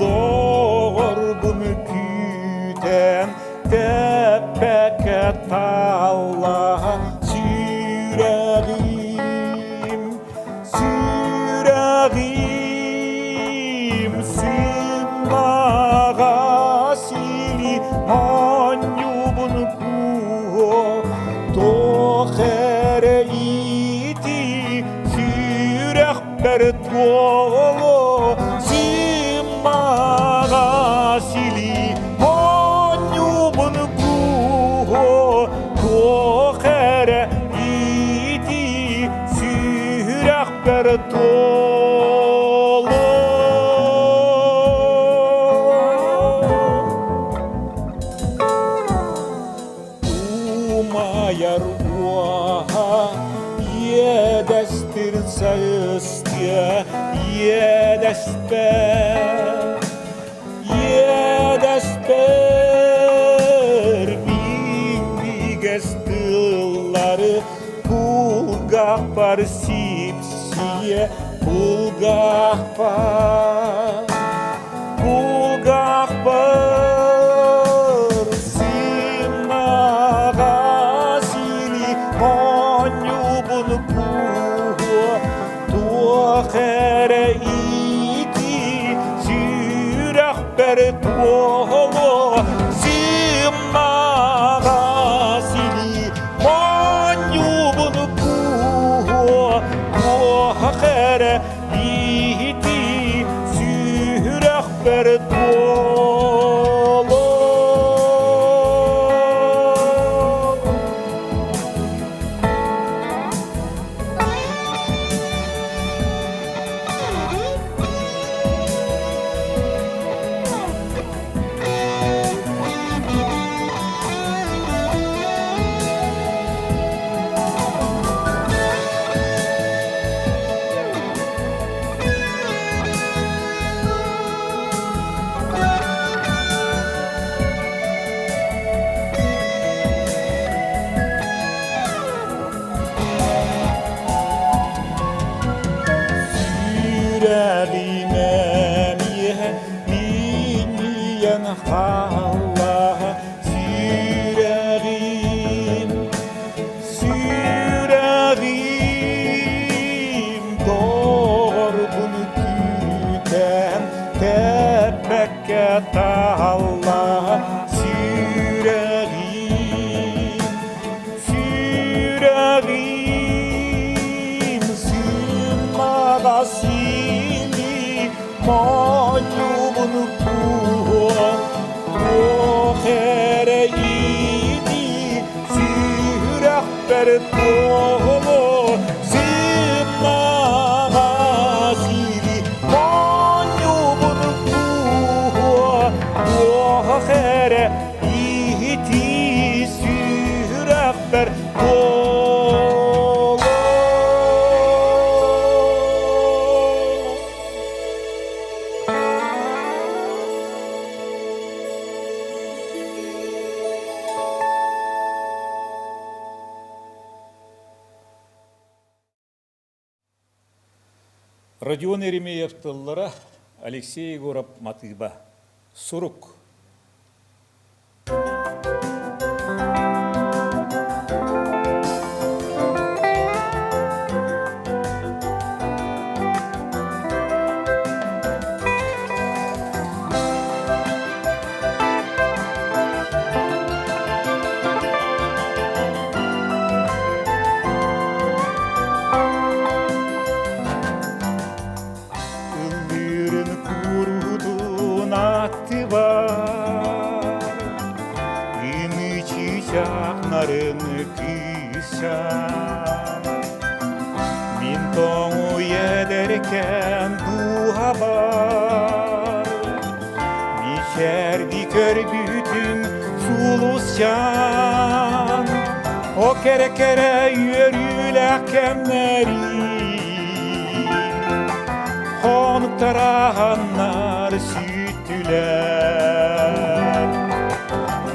доҕорбун күүтэн тэппэккэ таалла сүрэҕим сүрэҕим сымнаҕа сили моонньубун кууһуо туох эрэ ити сүрэхпэр туолуо сымнаҕа сили моонньубун кууһуо туох эрэ ити сүрэхпэр туолуо. Умайар уоһа иэдэстир сайыстыа иэдэспэр иэдэспэр минньигэс тыллары кулгаахпар сипсийэ кулгаахпар Кулгаахпар сымнаҕа сили моонньубун кууһуо туох эрэ ити сүрэхпэр туолуо сымнаҕа сили моонньубун кууһуо туох эрэ ити сүрэхпэр туолуо. Сүрэҕимэн иһэ минньийэн хаалла сүрэҕим Сүрэҕим доҕорбун күүтэн тэппэккэ таалла сүрэҕим сүрэҕим. Моонньубун кууһуо, туох эрэ иитии сүрэхпэр туоһулуо, сымнаҕас илии моонньубун кууһуо, туох эрэ иитии сүрэхпэр туолуо. Родион Еремеев тыллара Алексей Егоров матыыба. Сурук. Ыллыырын куруутун аттыбар, Ымыы-чыычаах нарын кыысчаан. Мин тоҥуй эдэркээн дууһабар, Мичээрди көрбүтүм сулусчаан, О кэрэ-кэрэ үөрүүлээх кэмнэрим, Хонуктараһаннар сүүттүлэр.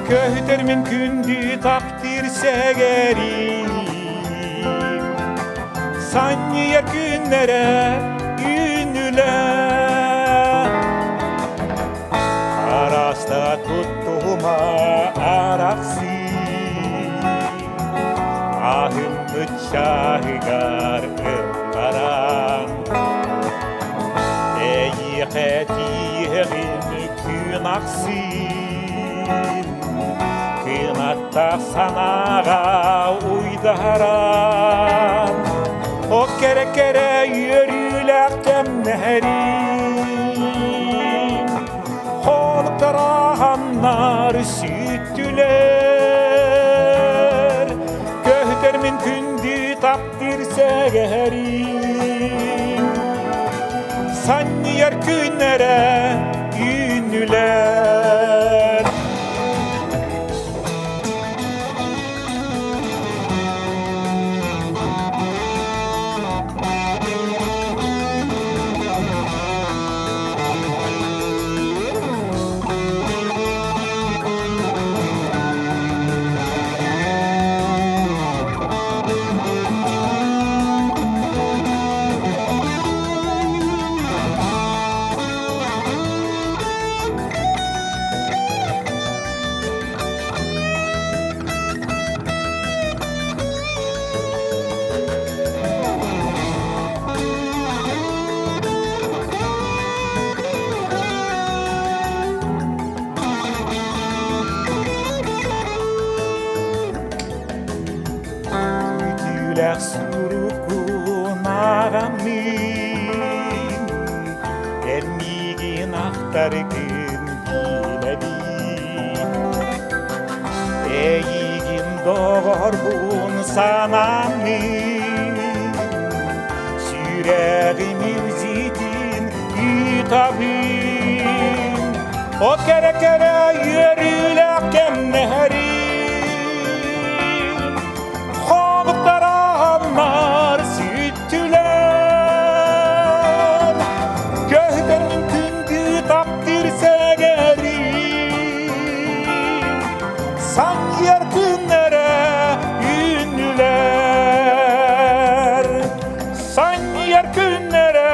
Көһүтэр мин күндү таптыыр сэгэрим, Санньыйар күннэрэ үүннүлэр. Араста туттума арахсыы, Аһыммыт чааһыгар ылларан, Эйиэхэ тииһэҕин күн ахсын, Кынаттаах санааҕа уйдаран, О кэрэ-кэрэ үөрүүлээх кэмнэрим, Хонуктараһаннар сүттүлэр, Көһүтэр мин күндү таптыыр сэгэһэрим, Санньыйар күннэрэ үүннүлэр. Күүтүүлээх суруккун ааҕаммын, эн миигин ахтаргын билэбин. Эйигин доҕорбун санааммын, сүрэҕим илдьитин ыытабын. О кэрэ-кэрэ үөрүүлээх кэмнэрим, Хонуктарааннар сүттүлэр, Көһүтэр мин күндү таптыыр сэгэрим, Санньыар күннэрэ үүннүлэр, Санньыар күннэрэ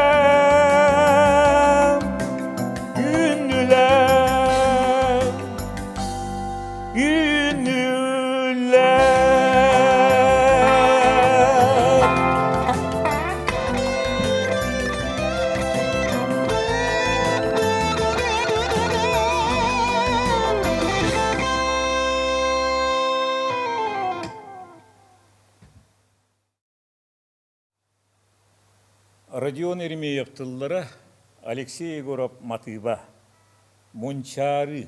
үүннүлэр, үүннүлэр. Родион Еремеев тыллара, Алексей Егоров матыыба Мунчаарыы.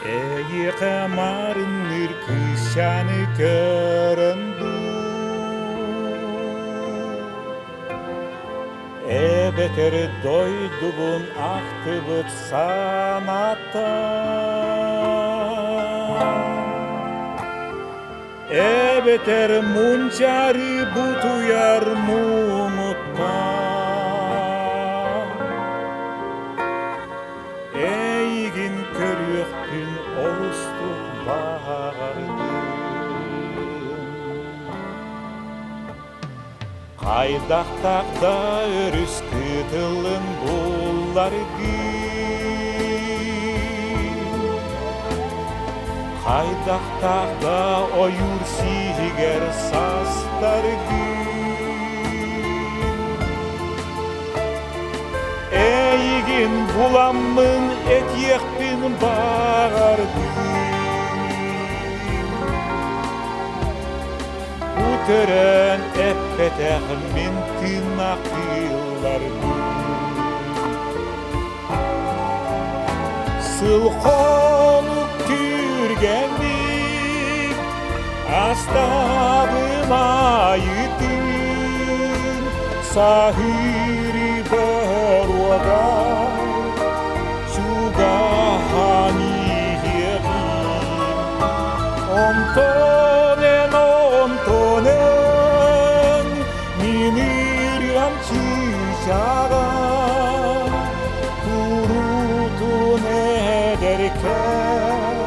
Эйиэхэ маарынныыр кыысчааны көрөн дуу Эбэтэр дойдубун ахтыбыт санаата Эбэтэр мунчаары бутуйар муҥуттан Эйигин көрүөхпүн олустук баҕардым Хайдахтаах да өрүс кытылын булларгын Хайдахтаах да ойуур сиһигэр састаргын Эйигин буламмын этиэхпин баҕардым Бу төрөөн эппэтэх мин тыыннаахтыылларбын Сыл хонук түргэнник астабым айытын Саһыыры боруогар чугаһан иһиэҕим Онтон эн, онтон эн мин ырыам чыычааҕа куруутун эдэркээн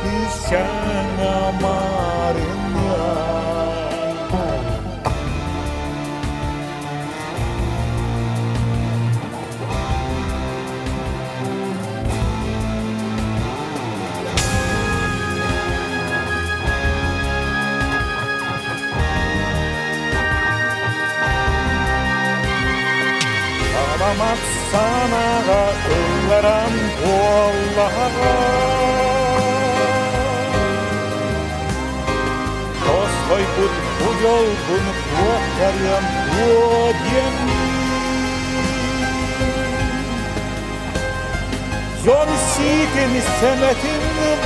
кыысчаана маарынныа. Аламат санаҕа ылларан буоллаҕа Тосхойбут бу дьолбун куоттарыам дуо диэммин Дьон сиитин сэмэтин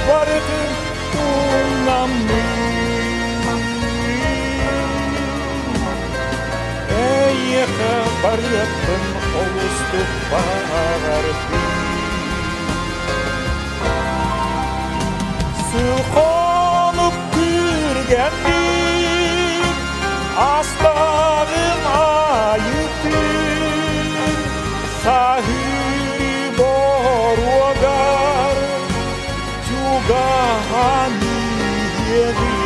барытын умнаммын Эйиэхэ барыахпын олустук баҕардым Сыл-хонук күргэммит астаҕым айытын Саһыы боруогар чугаһан иһиэҕин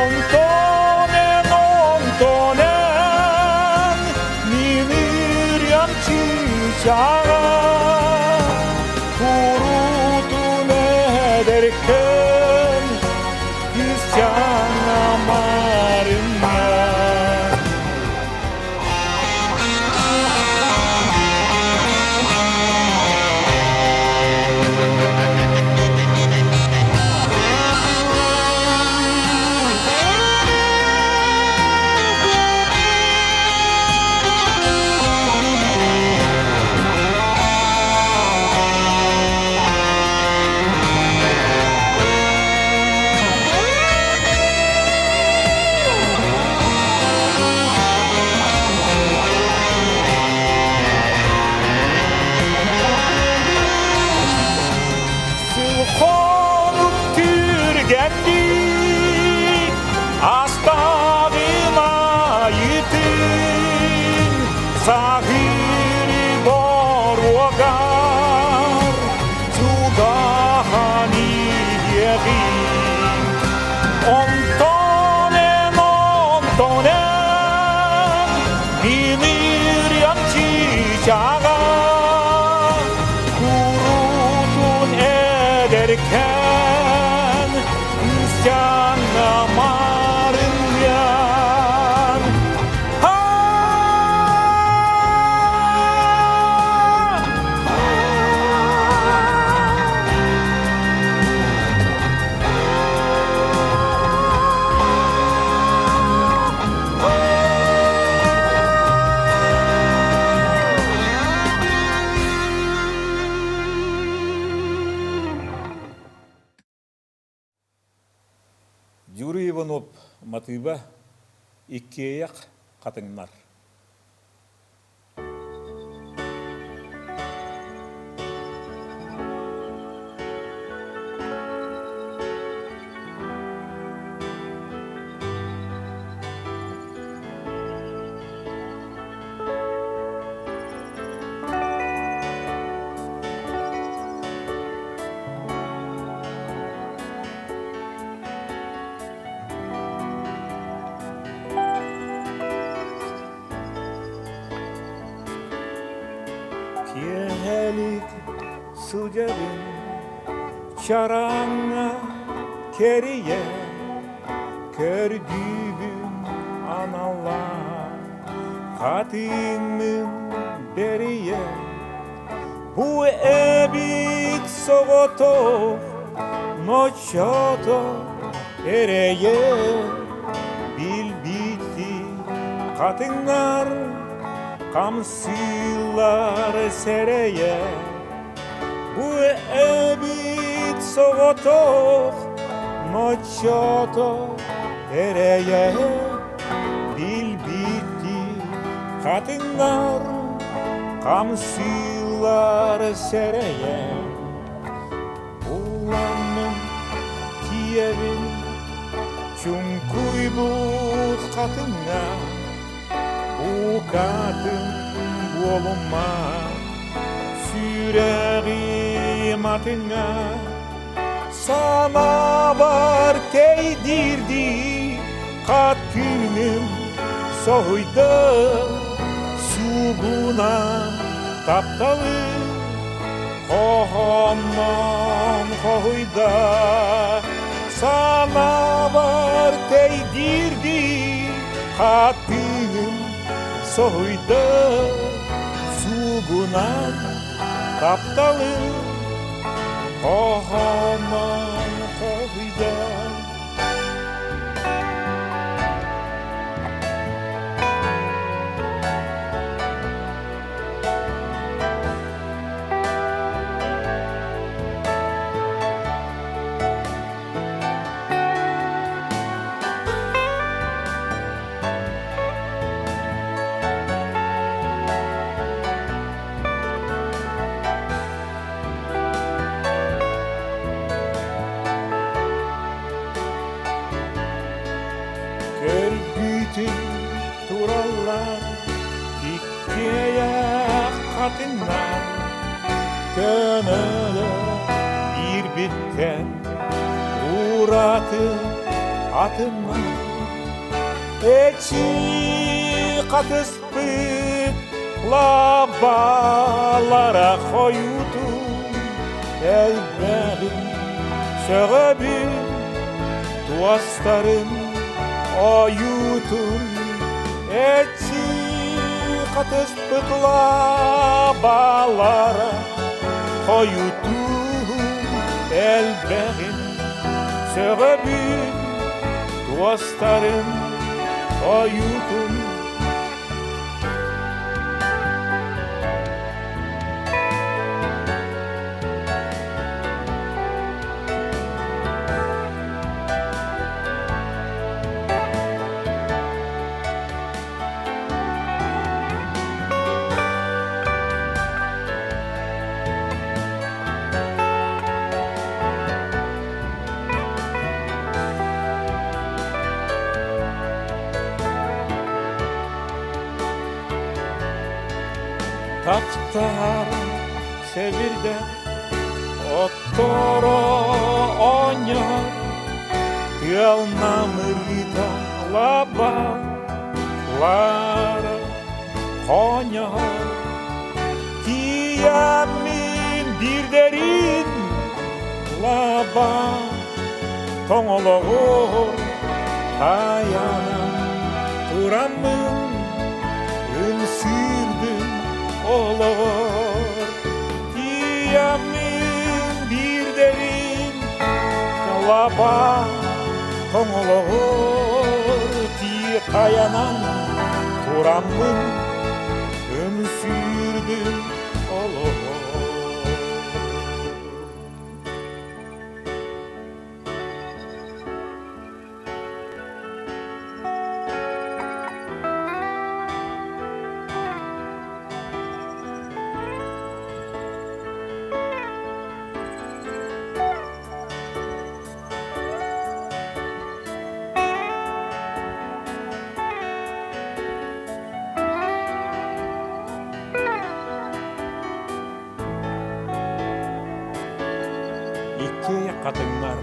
Онтон эн, онтон эн мин ырыам чыычааҕа куруутун эдэркэн кыысчаана маарынна. Юрий Иванов матыыба Иккиэйэх хатыҥнар. Киэһэлик сылдьабын чараҥҥа кэрийэ көрдүүбүн аналлаах хатыҥмын бэрийэ Бу эбит соҕотох ноччото эрэйэ билбити хатыҥнар хамсыыллар сэрэйэ Бу эбит соҕотох ноччото эрэйэ билбити хатыҥнар хамсыыллар сэрэйэ Уланным тиийэбин чуҥкуйбут хатыҥҥа Букатын буолума сүрэҕим атыҥҥа Санаабар тэйдиирдии хатыҥым соһуйда Суугуна тапталы хоһооннон хоһуйда Санаабар тэйдиирдии хатыҥым соһуйда Суугунан тапталы хоһооннон хоһуйда Көрбүтүм тураллар иккиэйэх хатыҥнар көнөлөр биирбиттэн ураты атыннар Эчи хатыспыт лабаалара хойутун элбэҕин сөҕөбүн туостарын ойуутун эчи хатыспыт лабаалара хойутун элбэҕин сөҕөбүн туостарын ойуутун Таптаһар сэбирдэх отторо оонньоһор тыал намырыта лаба лара хонньоһор Тиийэммин биирдэрин лаба тоҥолоҕор тайанан тураммын ымсыырдым олоҕор Тиийэммин биирдэрин лаба тоҥолоҕор тайанан тураммын ымсыырдым олоҕор. Иккиэйэх хатыҥнар.